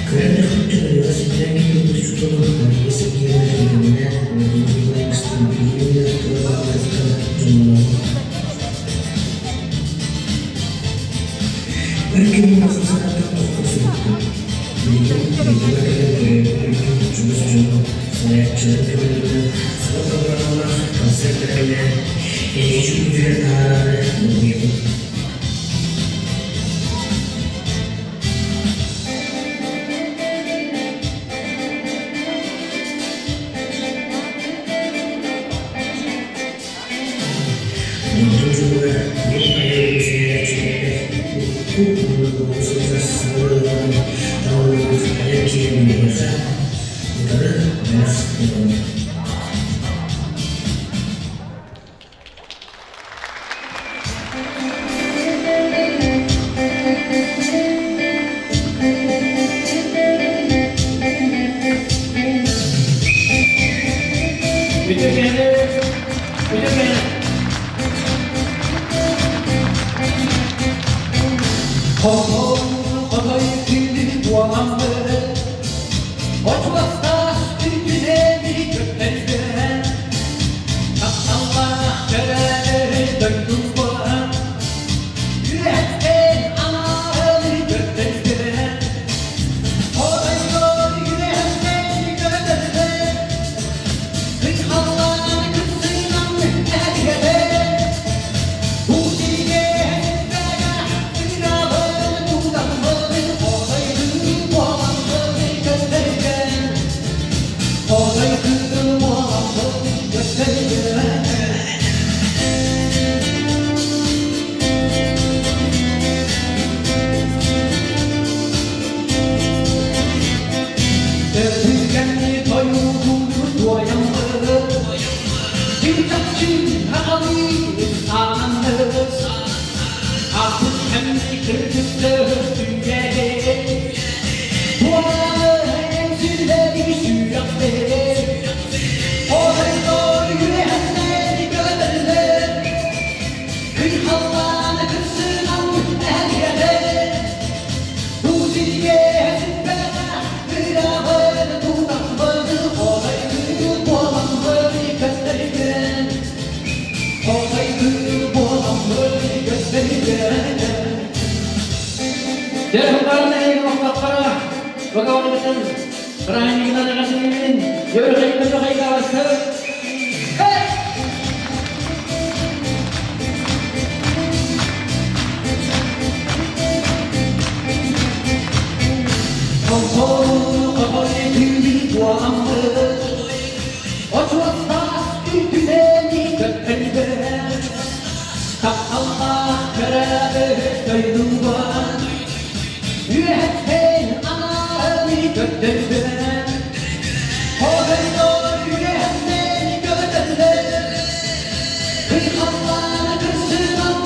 Кыра эрдэхпиттэн ырыаҕа силлээн киирбит учууталым Мария Сергеевна кэргэнинээн Владимир Николаевичтыын бииргэ үөрэх баалларыттан дьоллонобут. Өр кэмҥэ улахан санааттан тохтуу сырыттым. Билигин дойдубар кэлэн төрөөбүт дойдум чугас дьоно, салайааччылар көмөлөрүнэн саҥа программалаах концерт бэлэмнээн, эһиги дьүүлгүтүгэр таһаараары долгуйабын. Урукку сылдьар саҥа талыллыбыт эдэр киһи биһиэхэ утары бэлэх уунар. Үтүөкэни, үтүөкэни. Хотой күлү буоламмыт, Очуостаах күнүнэни көттөргөн, Тапталлаах төрөөбүт дойдубун, Үрэхтэн анаан көттөргөн, Хотойдор үрэхтэн көтөргөн, Кыйхаллаан кырсынан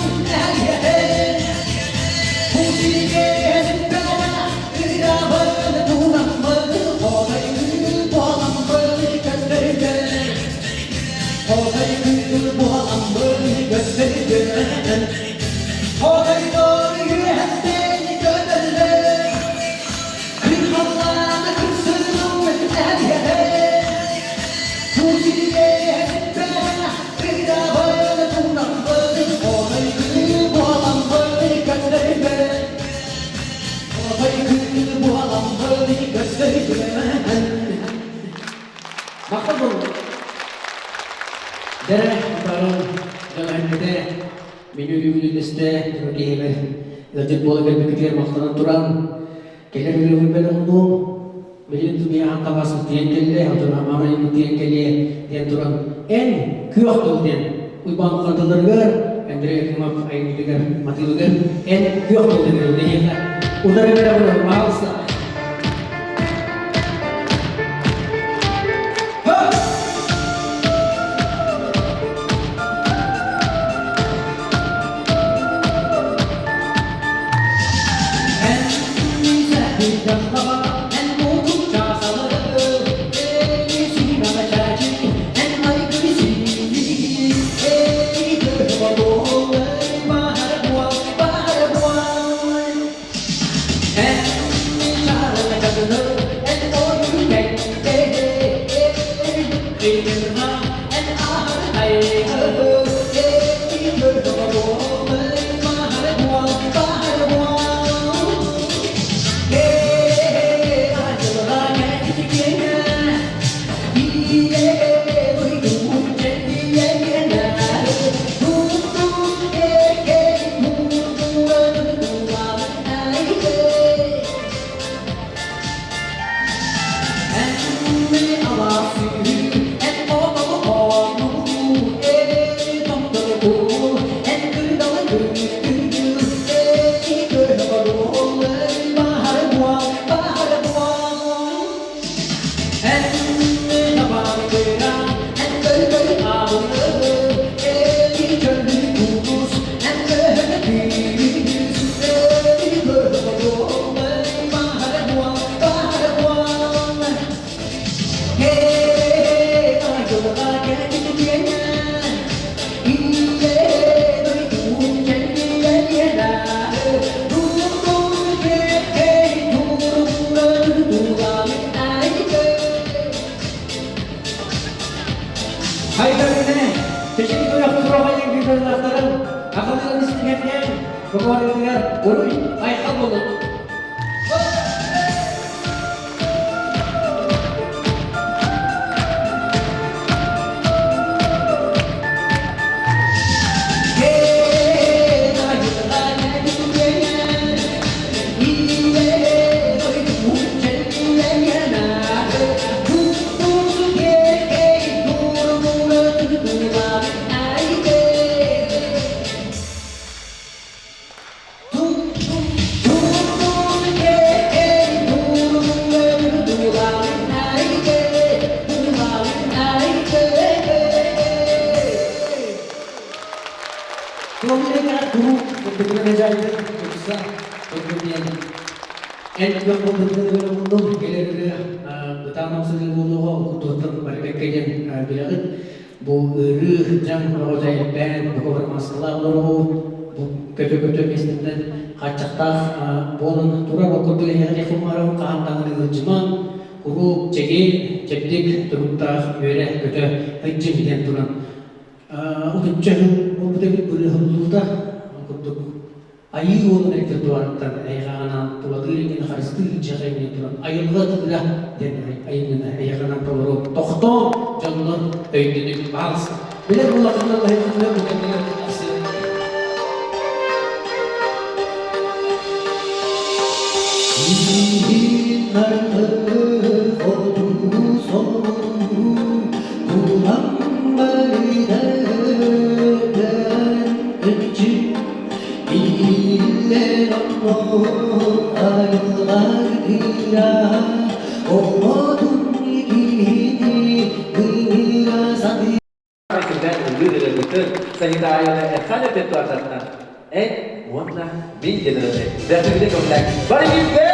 эһэргэтэн, Махтал буолуҥ. Дэрэ, баран дьон меню үллэстэ киһибэр ыалдьыт буола кэлбиккитигэр махтанан туран кэлэр ырыабын бэлэҕинуом билигин тумияхан табаас тиийэн кэллэ отон амаан тиийэн кэлиэ диэн туран эн күөх тыл диэн Уйбаан хантыларыгар Андрей Акимов айымньытыгар матыыбыгар эн күөх тыл диэн ырыа удары бэлэҕинуом пожалуйста. Хайдарыны, чэчик туйах туруохайын күүтэллэхтэрин, акылыгын истигэргэн, көмөрүтүгэр уруй айхал болун. Эн күөх буолбутун булдум, кэлэр ырыа бытаан охсуһуу буолуоҕа, кутуоттан барбекка диэн билэҕит. Бу ыарыы дьаҥ оҕото элбээн, бука бары мааскалаах олороҕут, бу көтө-көтө миэстэтинэн хааччахтаах буолан турар. Ол курдук эһиэхэ хуммарым хаһан даҕаны ыалдьымаҥ, куруук чэгиэн, чэбдик туруктаах үөрэ-көтө сылдьыҥ диэн туран отучча сыл буолбут эбит бырыһыллуута. Ол курдук Айыы уолун репертуарыттан эйэҕэҕинэн тулалыыр эйгэни харыстыыр дьиэҕэ иҥнэн туран айылҕа тыыра диэн айымньыны эйэҕинэн толору тохтоон дьоннор өйдөнүк баалса. Билэр буоллаххытына быһыытына бу кэннигэр тахсыа. Ииллэр оннук айылҕа оҕотун киһини ыыра сатыы Сирдэн ыллыыр ырыабытын санитарияны эххэ репертуардарынан эн уонна мин диэн ырыаны бэртүгүнэ көҕүлээн бары бииргэ.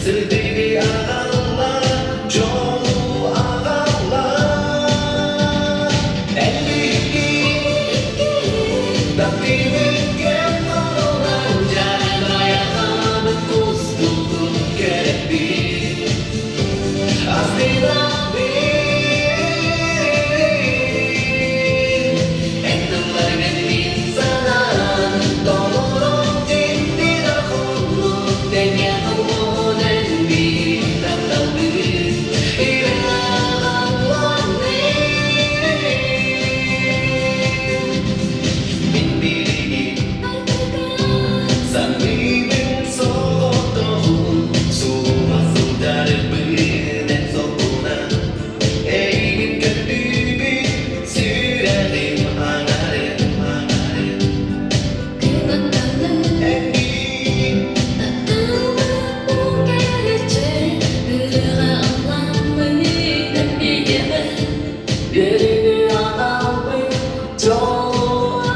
Сырдыгы аҕалла, дьолу аҕалла. Эн биһикки таптыыбыт кэм оҕолор, дьаарбайаҕабыт кустуктун кэрэппит. Астынабын, эн тылларгын мин санаан, толорон дьикти да холлук тэҥэ холуонан биир тапталбыт Мин билигин саныыбын соҕотоҕун, суола сылдьарбын эн солкунан, эйигин көрдүүбүн сүрэҕим аҥарын аҥарын. Эйигин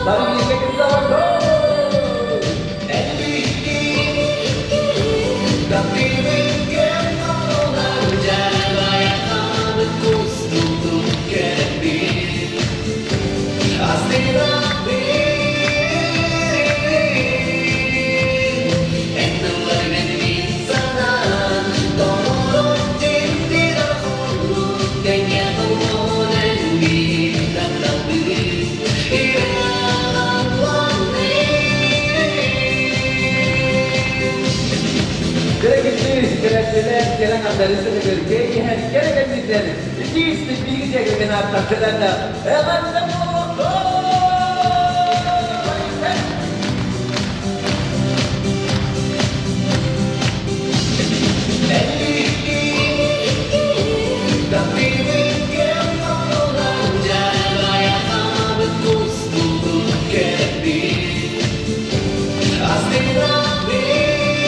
Бары бииргэ кыттаҕын. эн биһикки таптыыбын кэм оҕолор, дьаарбайаҕабыт кустуктун кэрэппит. Астынабын, эн тылларгын мин санаан, толорон дьикти да холлук тэҥэ холуонан биир тапталбыт Кэрэ кэрэтилэр, кэрэ аңардарысын көргө иһэн, кэрэ кэннитэр, итии биһиги дьиэгэргэн ааттардылар эҕэрдэ буолуохтун! Эн биһикки таптыыбын кэм оҕолор, дьаарбайаҕабыт кустуктун кэрэппит. Астынабын.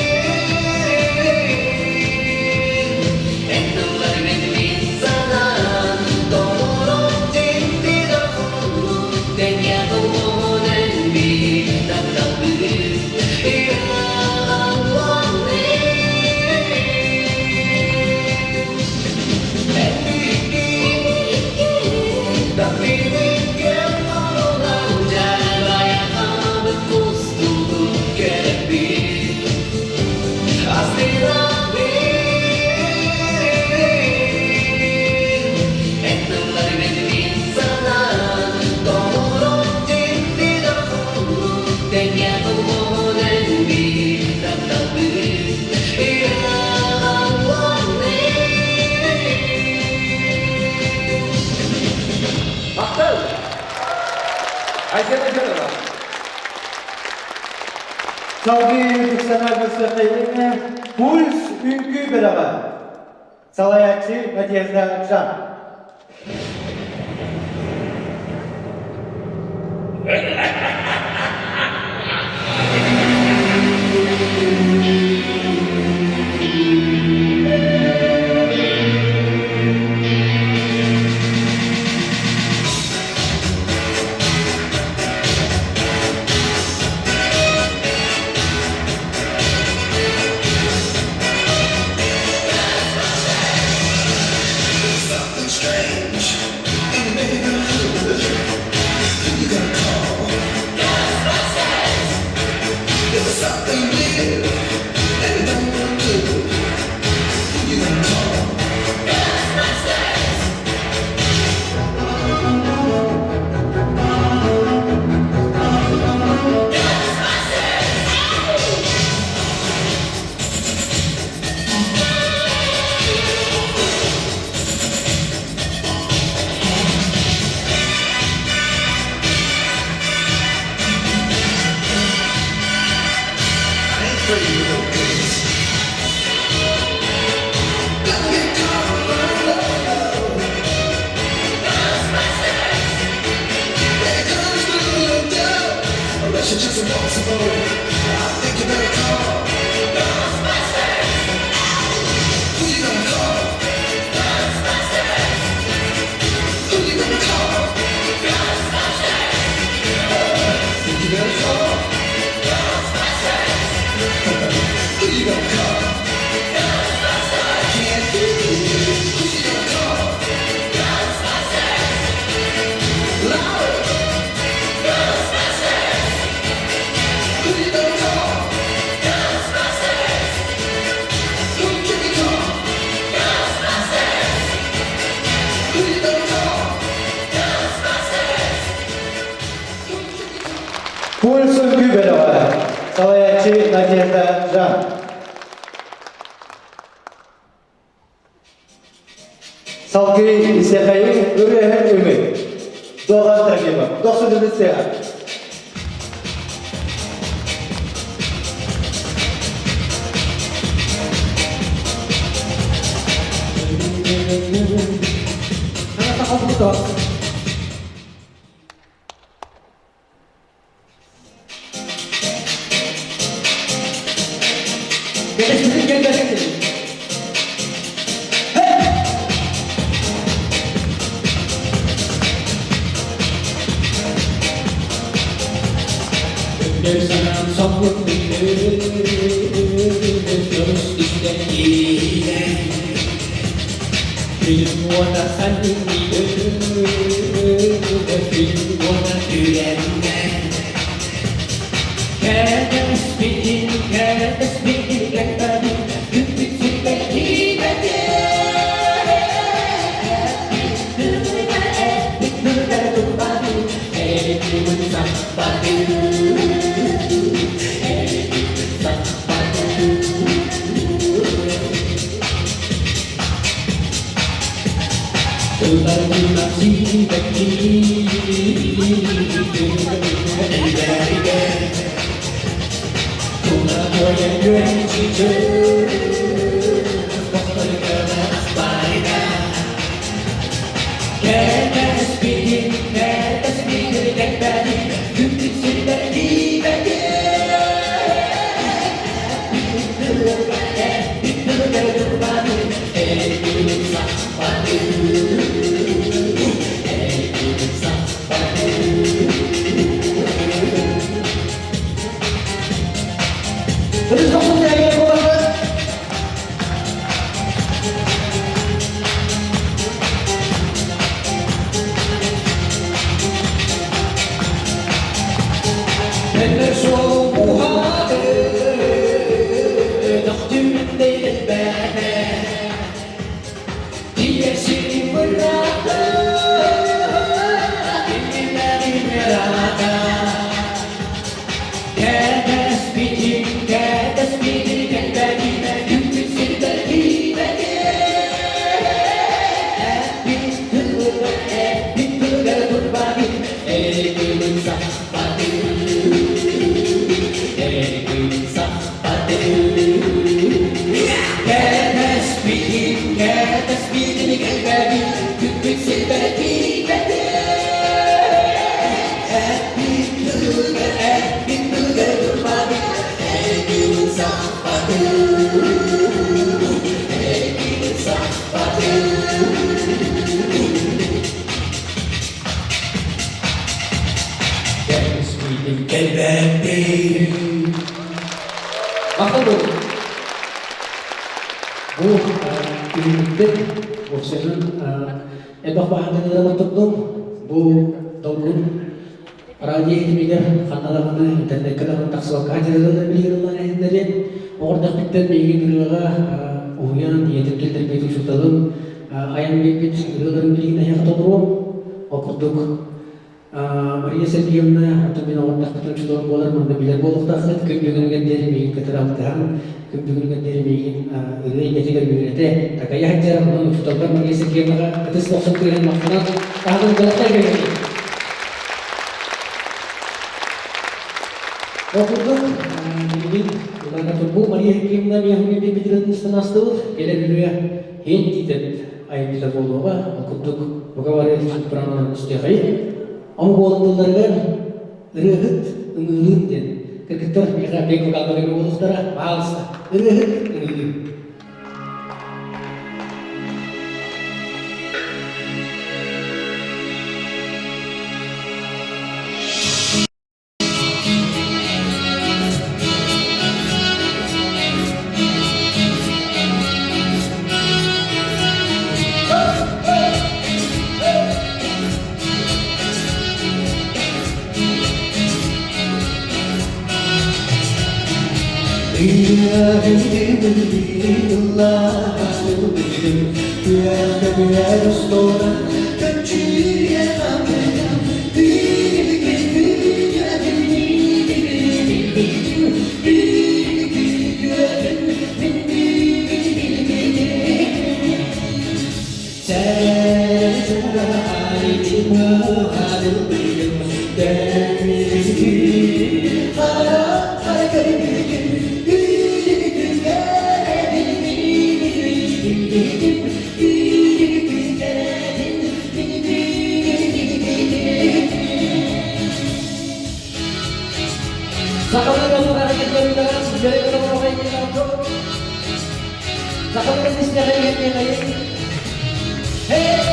Салгыы Дыксана көрсүөххэйиҥ Пульс үҥкүү бөлөҕө. Салайааччы Надежда Жан. Something strange in the neighborhood. Who you gonna call? Ghostbusters! If there's something new and it don't look good, who you gonna call? Ghostbusters! I ain't afraid of no ghosts. Don't get caught by love. Ghostbusters! When it comes through your door, unless you just want some more, I think you better call Ghostbusters! Who you gonna call? Ghostbusters! Who you gonna call? Ghostbusters! Think you better call Ghostbusters! Who you gonna call? Ghostbusters! Can't do it. Who you gonna call? Ghostbusters! Louder! Ghostbusters! Who you gonna call? Ghostbusters! Who can we call? Ghostbusters! Who you gonna call? Ghostbusters! Who can we call? Пульс үҥкүү бөлөҕө. Салайааччы Надежда Жан. Салгыы Исэхэйин ырыаһыт үмүт. Дуоҕан Трофимов. Дохсун сыа. Ano Кэлэспитин кэлбэккэ Önder sanam sohbet Film Кэлбэппин. Махтал буолуҥ. Бу күһүҥҥүттэн уопсайынан элбэх баһаардары ыалан турдум. Бу долгун радио иһитимигэр ханна даҕаны интернеккэ даҕаны тахсыбакка дьарыгыраллар билигин ыллаан иһиннэриэн. Оҕордохпүттэн миигин ырыаҕа уһуйаан ийэтин киллэрбит учууталым айан биэрбит ырыаларын билигин эһиэхэ толоруом. Ол курдук Мария Сергеевна, оттон мин оҕордохпутун учууталым буолар, манна билэр буолуохтааххыт. Күн бүгүнүгэр диэри миигин кытары алтыһан, күн бүгүнүгэр диэри миигин ырыа эйгэтигэр үөрэтэ, такайа сылдьар. Онон учууталбар Мария Сергеевнаҕа ытыс бохсон тыаһын махтанан, таһынан бэлэхтэй биэрэбин. Ол курдук, билигин Улаана Турбу Мария Сергеевна миэхэ биэрбит ырыатын истэн астыбыт. Кэлэр ырыа Һин тиитэт айымньыта буолуоҕа. Ол курдук, бука бары сопранонан истиэхэйин. Омук уолун тылларыгар ырыаһыт ымыылыын диэн кыргыттар миэхэ бэк вокалга көмө буолуохтара. Пожалуйста, ырыаһыт ымыылыын. Сахалыы омугар кэллэрилэрин дьарыгын Сахалыы истэҕин Hey!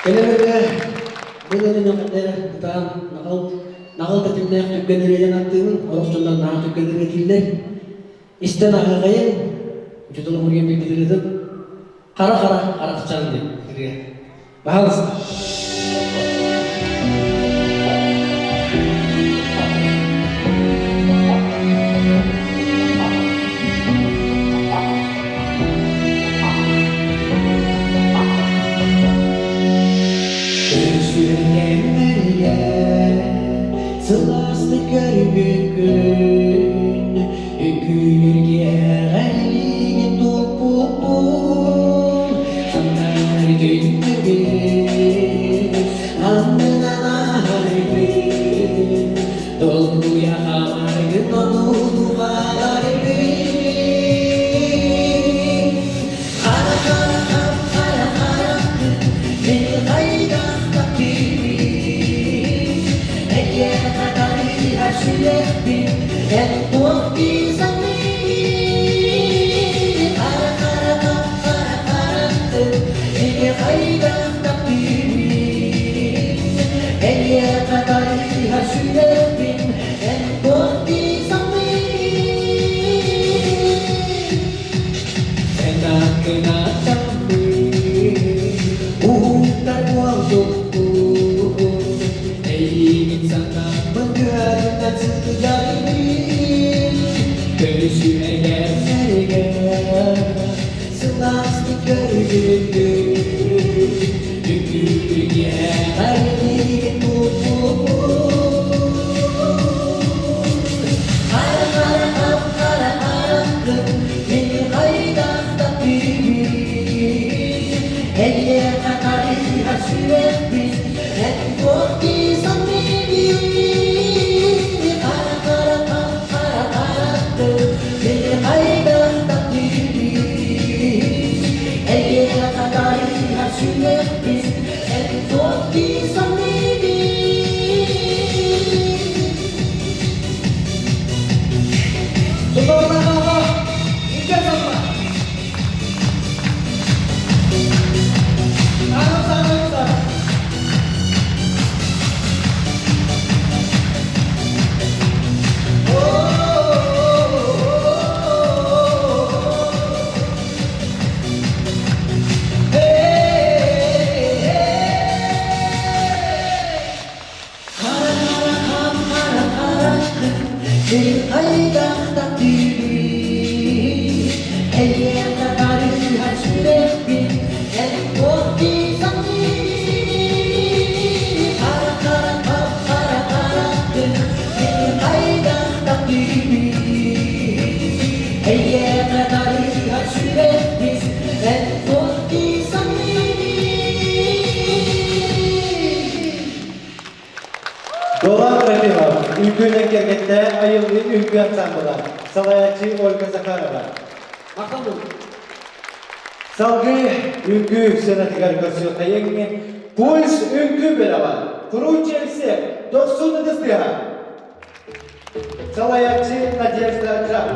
Кэлэр Бу ытаан наҕыл наҕыл тэтимнээх түргэн ырыанан аттыыбын, олох дьоннор наһаа түргэн ырыа дииллэр. Истэн аһыаҕайын, учууталым уруйан биэрбит ырыатын хара-хара харахчаан диэн ырыа. Баһаалыста. Сылаастык көрбүккүн, үҥкүүлэргэ илиигин туппуппун, саннар түннүгүн аннынан ааһарбын, долгуйа хаамаргын онуутугааларбын. Үҥкүүбүт Үҥкүүбүтүнээҕэр миигин булбут Хара хара хап хара хараххын мин хайдах таптыыбын Эйиэхэ харыһа сүрэхпин эн туох дии саныыгын Хара хара хап хара хараххын мин хайдах таптыыбын Эйиэхэ харыһа сүрэхпин эн туох дии саныыгын Тутуурдаах үтүө санаа! Хара-хара хап-хара хараххын сир хайдах таптыыбын Эйиэхэ барыһар сүрэхпин эн туох дии саныыгын Хара-хара хап-хара хараххын сир хайдах таптыыбын Эйиэхэ барыһар сүрэхпин эн туох дии саныыгын Долан Трофимов, үҥкүүнэн кэргэттээ айыллыы үҥкүү ансаамбыла, салайааччы Ольга Захарова. Махталлым. Салгыы үҥкүү сценатыгар көрсүөххэйиҥ Пульс үҥкүү бөлөҕө, Круче всех, Дохсун ытыс тыаһа. Салайааччы Надежда Жан.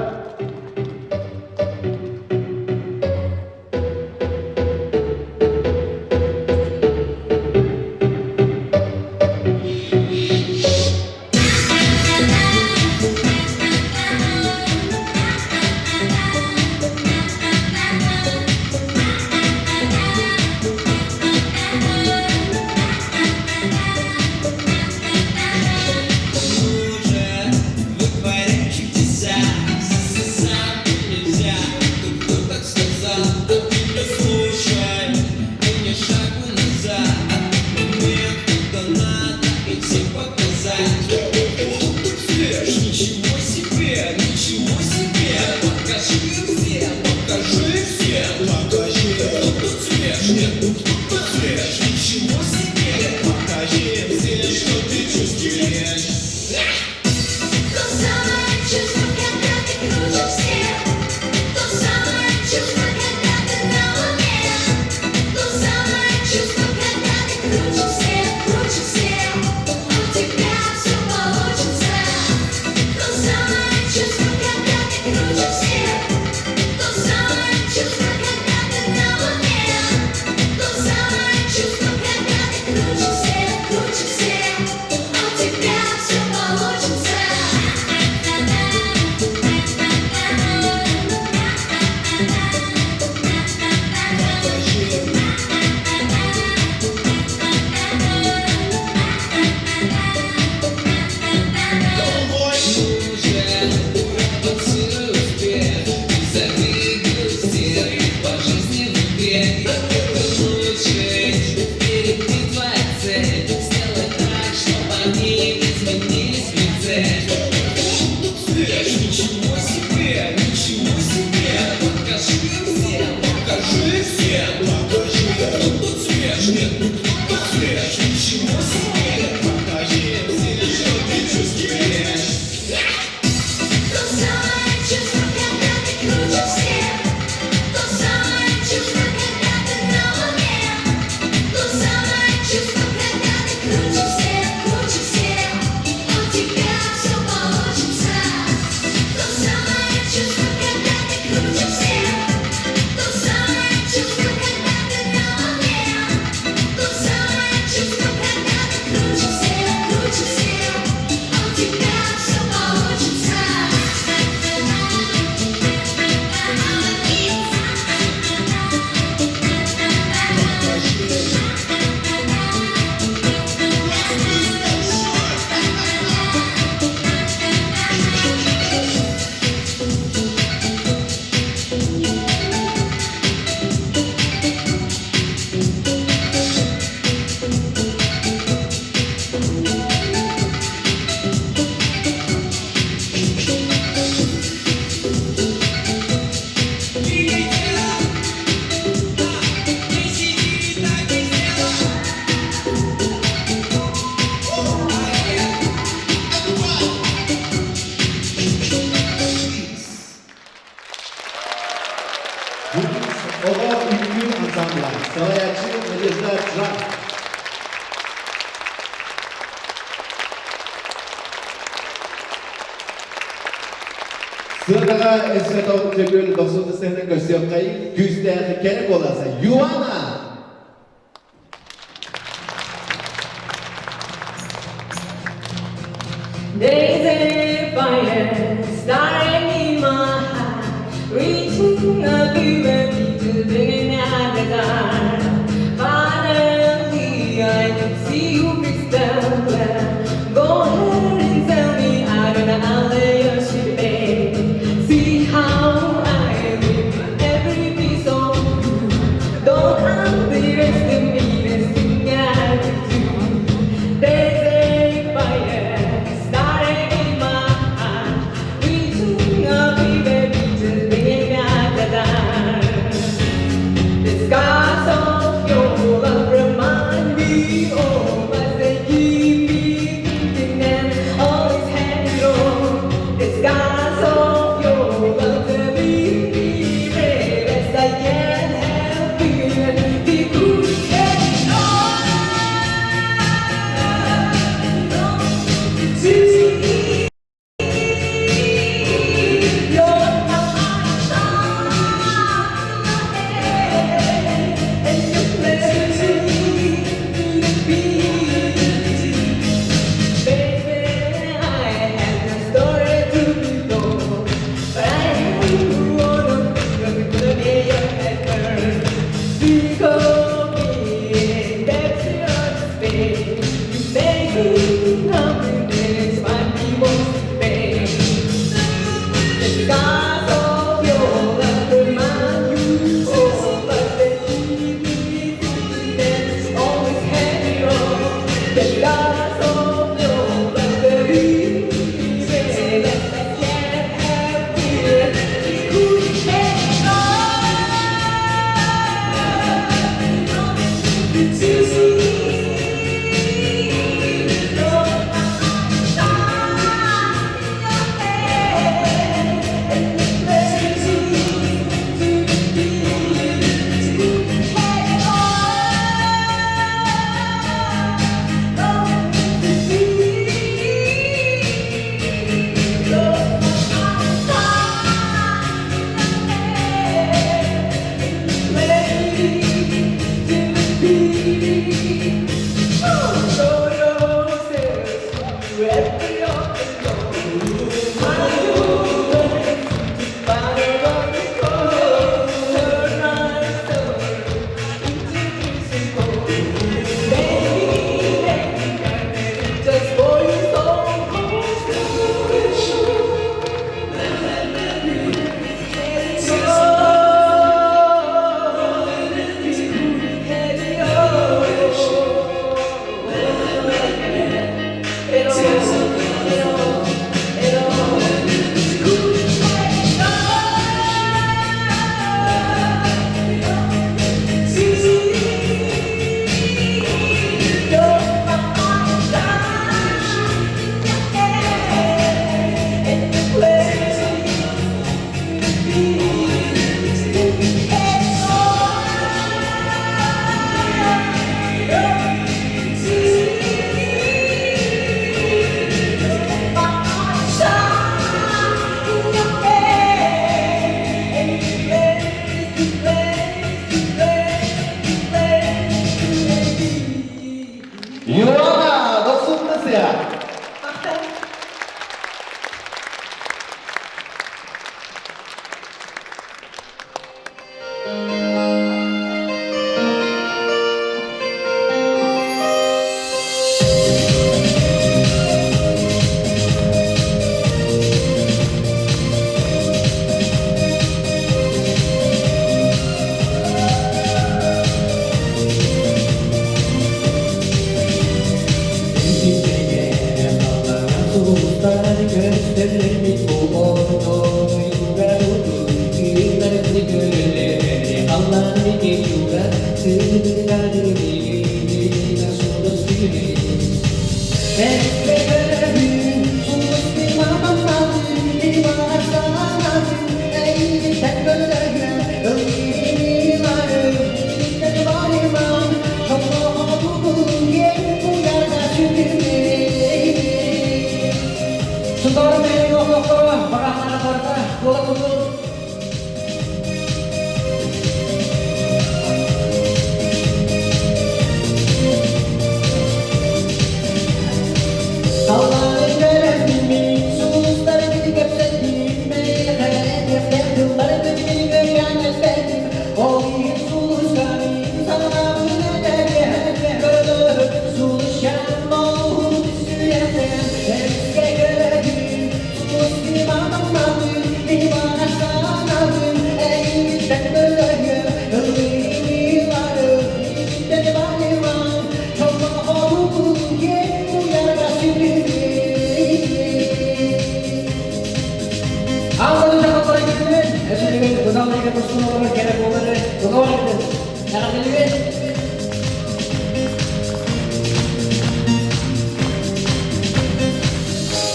Вытворяй чудеса, сам нельзя, кто так сказал, а ты послушай, и ни шагу назад, момент, когда надо идти показать. Тут свеж, ничего себе, ничего себе, покажи всем, покажи всем, покажи. Тут свеж, нет, тут свеж, ничего себе, покажи всем, что ты чувствуешь. То самое чувство, когда ты круче всех, То самое чувство, когда ты на луне, То самое чувство, когда ты круче всех, круче всех, У тебя все получится. То самое чувство, когда ты круче всех, То самое чувство, когда ты на луне, То самое чувство, когда ты круче всех, круче всех, У тебя все получится. Ничего себе, ничего себе, покажи всем, покажи всем, покажи. Иванова, салайааччы Надежда Джан. Сыанаҕа өссө төгүл дохсун сыһыны көрсүөххэй күүстээх кэрэ куоласа Юана! There's a fire starting in my heart, reaching a fever pitch, bringing out the dark. Finally, I can see you crystal clear. Go ahead and tell me I don't know how you should be. See how I live every piece of you. Don't underestimate the thing I do. There's a fire starting in my heart, reaching a fever pitch, bringing out the dark. The scars of your love remind me of us. They keep me thinking and always hanging on. The scars of your love to leave me red as I can't help feeling the good and all. The scars of your love remind you of us that keep me thinking and always hanging on. The scars of your love that leave me that I can't help it. Could hang on to see Just for you so Юана, дохсуннасыа!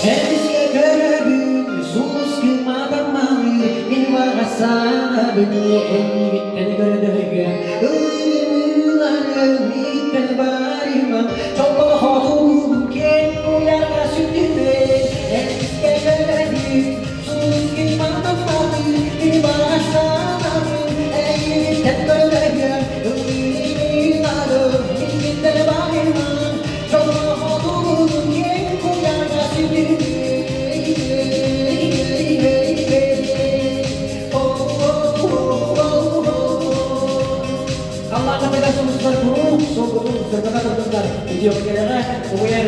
Эмискэ көрөбүн, сулус кымаатаммалыы, мин баҕа санаабын эйигиттэн көрдөһүөм. Ыллыырым, миигиттэн барыма, чолбон хотугу киэҥ куйаарга сүтүмэн. Эмискэ көрөбүн, сулус кымаатаммалыы, мин баҕа санаабын эйигиттэн көрдөһүөм. Ыллыырым, миигиттэн барыма, Халлаан сулустар куруук солбутун сырдата турдуннар, видеокэрэҕэ угуйар.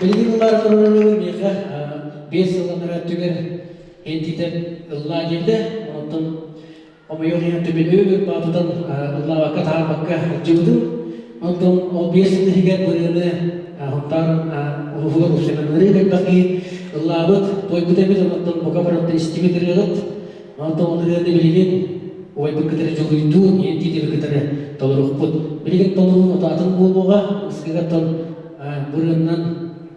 Билигин ыллар турарыгын миэхэ 5 сылланара өттүгэр энтитен ыллаа диэбитэ. Онтон Омойуох иһин түбүлү баатытан ыллаабакка таһаарбакка сылдьыбытым. Онтон ол 5 сыл иһигэр бырыаны Һунтаар улууһугар устунан элбэх киһи ыллаабыт, туойбут эбит, онтон бука барыта истибит ырыаҕыт. Онтон ол ырыаны билигин убайбын кытары дьулуйдуу, ийэн тиитиби кытары толоруохпут. Билигин толоруу атын буолуоҕа, ысыгыгаттан бырыаннан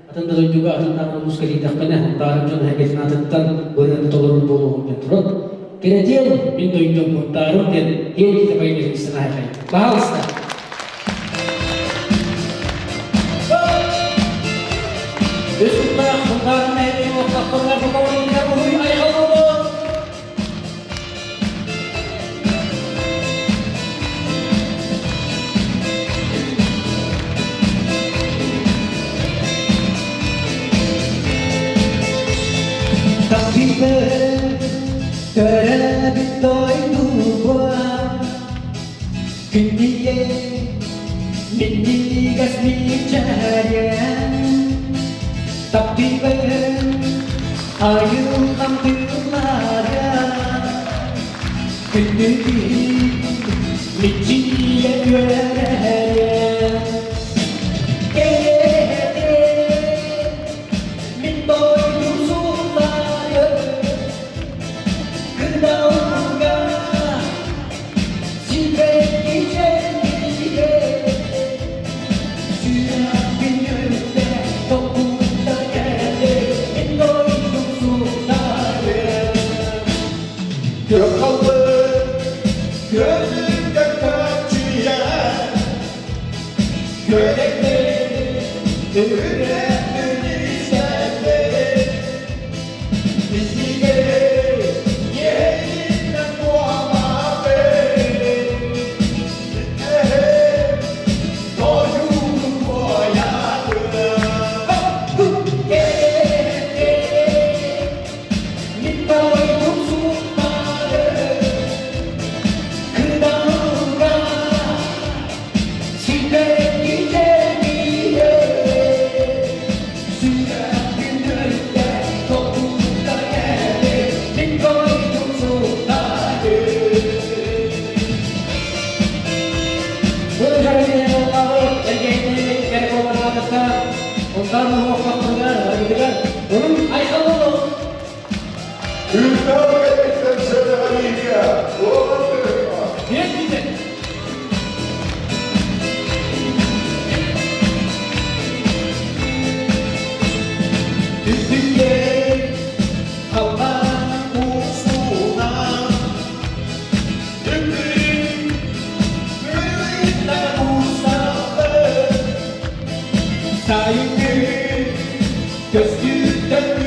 атын да дойдуга, атын да улууска тиийдэхпинэ, Һунтаарым дьон эһэргэтин аатыттан бырыаны толорор буолуоҕум диэн туран, Кэрэтиэн, мин дойдум Һунтаарым диэн киэн киһи появился на. Пожалуйста. Үс куттаах Һунтаарым нэһилиэгин олохтоохторугар бокаларыгар уһуй айхал буолуо! Таптыыбын төрөөбүт дойдубар Күндүйэ минньигэс мичээрин Таптыыбын айылҕам тыыллара Күндү киһи мичийэ үөрэрэ Кэрэтин мин дойдум суллары Кырдалга сибэкки чэлгийэ Сүрэхпин үтэ толкуйда кэлэ мин дойдум суллары Kök kaldı, gönlümde kaçıyor. Gölekli, üretim sende. Bizi yerinden doğama beni. Doyum boyadı. Мин дойдум суллары Кырдалга сибэкки чэлгийэ Сүрэхпин үтэ толкуйда кэлэ мин дойдум суллары Бұл жарайы эргейни керек болған ондан уақытыгар, аргытыгар, оның айқал болу. Ülker gerekten söyle Нет, дейді. Üstünde Allah ufuna Ömrüm gönlümden uzaklı Sayın göstüden.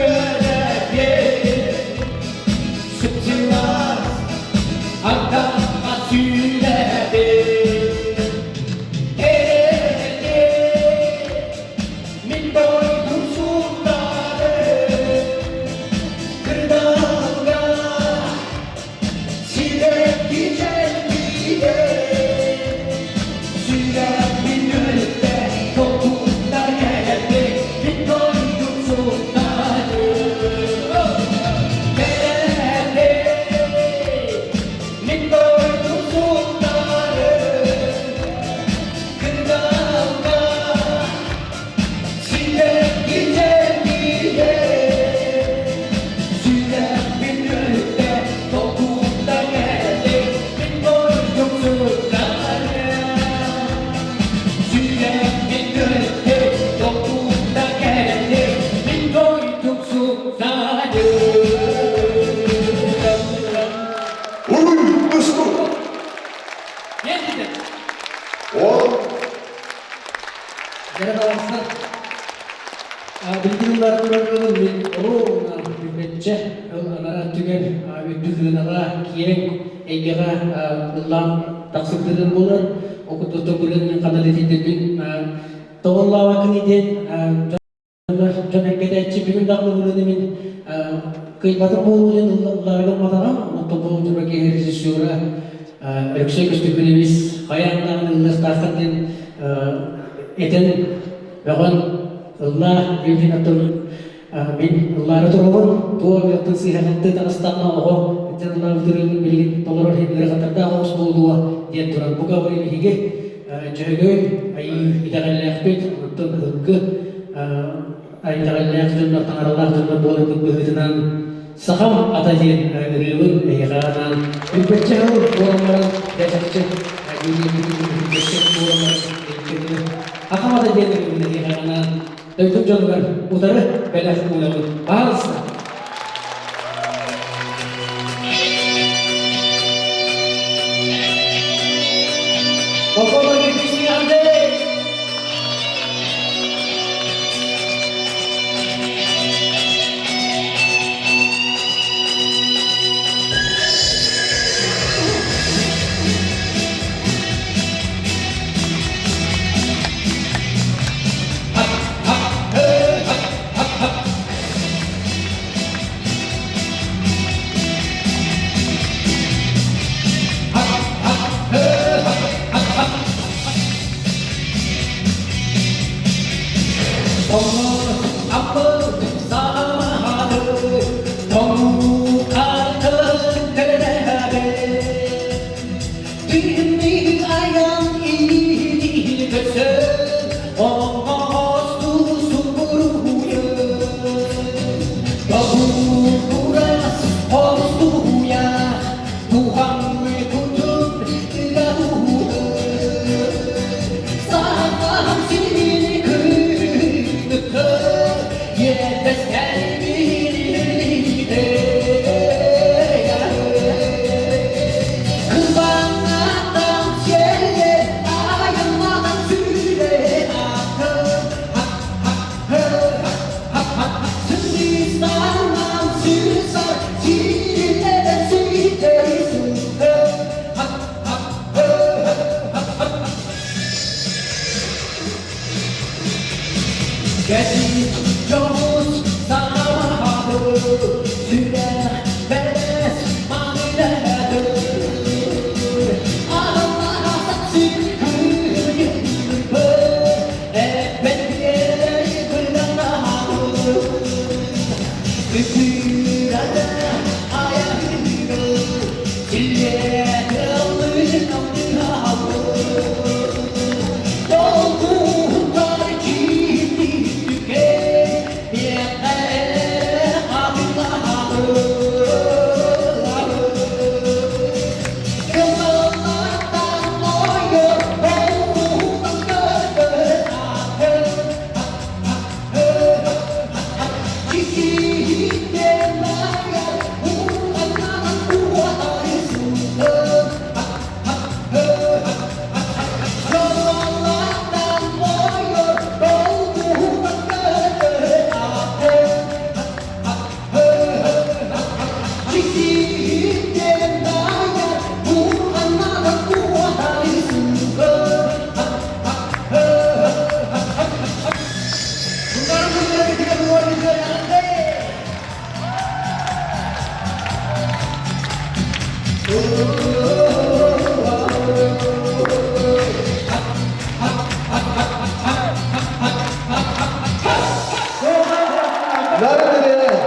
Дьэрэ балахсан билигин ыллар турарбын мин оруобуна билбэтчэ ыл анараа өттүгэр үрдүк ырыынаҕа киэҥ эйгэҕэ ыллаан тахсыбытым буолар. Ол курдук бырын мин ханна да тиийдэрбин тоҕо ыллаабаккыный диэн дьон эргэтээччи бүгүн даҕаны ырыаны мин кыайбатым буолуо диэн ыллаары гымматаҕым. Онтон бу дьоро киһи режиссера Алексей Көстөкүүнэбис хайаан даҕаны ыллыахтааххын диэн этэн мөҕөн ыллаа диэбитин оттон мин ыллаары турабын туох ыттан сыыһаҕытты таҕыстаҕына оҕо ыттан ыллаабыт ырыабын билигин толорор иһин ыарахаттардаах оҕус буолуо диэн туран бука бары биһиги Дьөһөгөй айыы итэҕэллээхпит оттон ыһыккы итэҕэллээх дьоннор таҥаралаах дьоннор буоларбыт быһыытынан Сахам ата диэн ырыабын эһиэхэ анаан билбэччэ сыл буолан баран дьэ чахчы билбэччэ буолан баран Сахам ата диэн ырыабын эһиэхэ анаан дойдум дьонугар утары бэлэх уунабын. Пожалуйста. Полковник Андрей!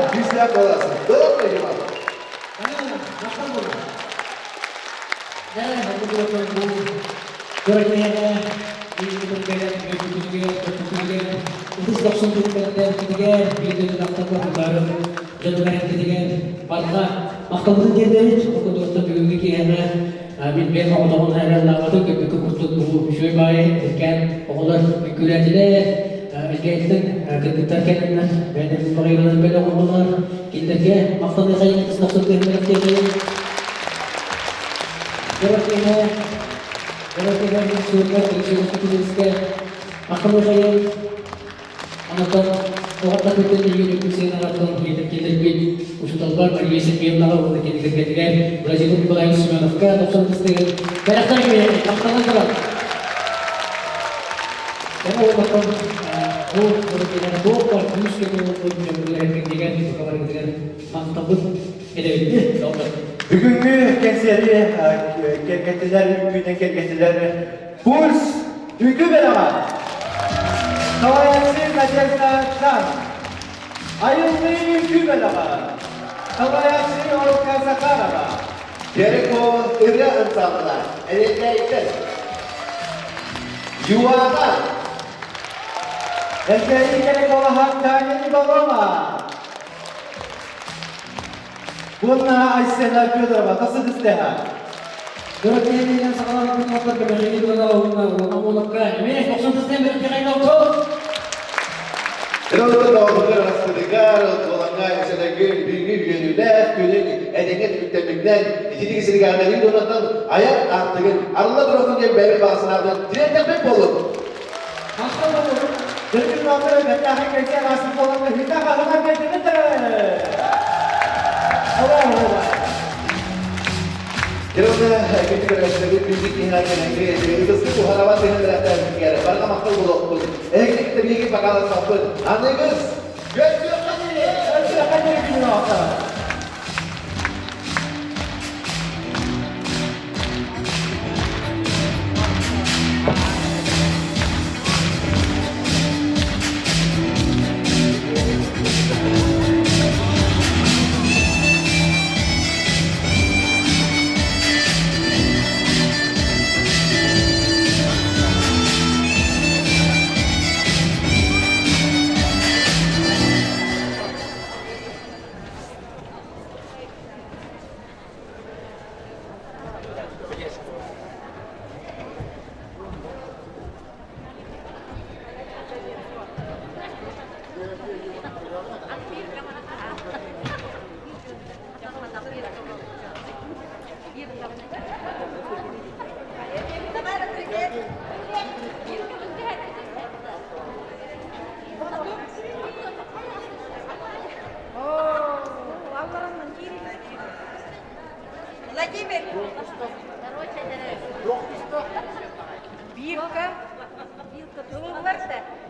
Күүстээх буоласың. Добрый день. Ытыс дохсун түмүктэригэр биир дойдулаахтарга дьонугар эргитигэр барҕа махталбытын тиэрдэбит. Ол курдук бүгүҥҥү киэһэҕэ мин бэйэм оҕотоҕун эрэллаабатын көрбүккэ курдук бу үчүгэй баайы эркээн оҕолор үҥкүүлээтилэр. Элгээйиттэн кыргыттар кэлэннэр бэйэлэрин баҕайыларын бэлэх оҕолор кинилэргэ махтаныахайын ытыс дохсун тыаһын бэлэхтиэхэйин. Дорогие, дорогие, Махтал Михаил. Онтон оҕотторбутун биһиги үрдүк сыаналартан иитэр-киллэрбит учууталбар Мария Сергеевнаҕа уонна кини кэргэнигэр Владимир Николаевич Семеновка тапсан тыстыгын бэлэхтэргэ махтанан туран. Дьэ оҕотон бу муруккилара туох бар күүскэ буолбут дьоммутугар эргиллигэр бука махталбыт эдэбитти доҕор. Бүгүҥҥү кэнсиэри кэргэтилэр, үҥкүүнэн кэргэтилэр Пульс үҥкүү бэлэҕэ! Салайааччы Надежда Чан. Айыллыы үҥкүү бэлэҕэ! Салайааччы Ольга Захарова. Тереко ырыа ансаамбыла Элэккэйдэр. Юана. Элгээйи Тереколаһа Таня Николова. Уонна Айсена Федорова тасыдыстыһа. Дөрөттүһэн саҕалаан күн Михаил Ивановна Уолакка эмиэ 90 бэртиҕэй Дөрөттө доҕордор астыгар, туолаҥҥа эсэлэгин, бүгүҥҥү үөрүүлээх күнүн этэҥҥэ түмүктэммитинэн итинник сиригэрдэрин донаттан айар аартыгын арылла туратын диэн бэйэбит баҕа санаабытын тириэрдэхпит буоллун. Махтал буоллун. Дөрүн доҕордор бэртээхэй кэнсиэр ааспыт буолан ыһыытаах аһынан биэрдибит. Алло, Дөрөттө күндү көрөөччүлэрбит күндү киһи кэлэҥҥи ытыскы туһанабат тыһын барҕа махтал буолуохпут. Эһиги кытта биһиги бакааласпаппыт. Аныгыс көрсүөххэ диэри! Көрсүөххэ диэри күнүн оҕотторо. Владимир! Бирка. Вилка.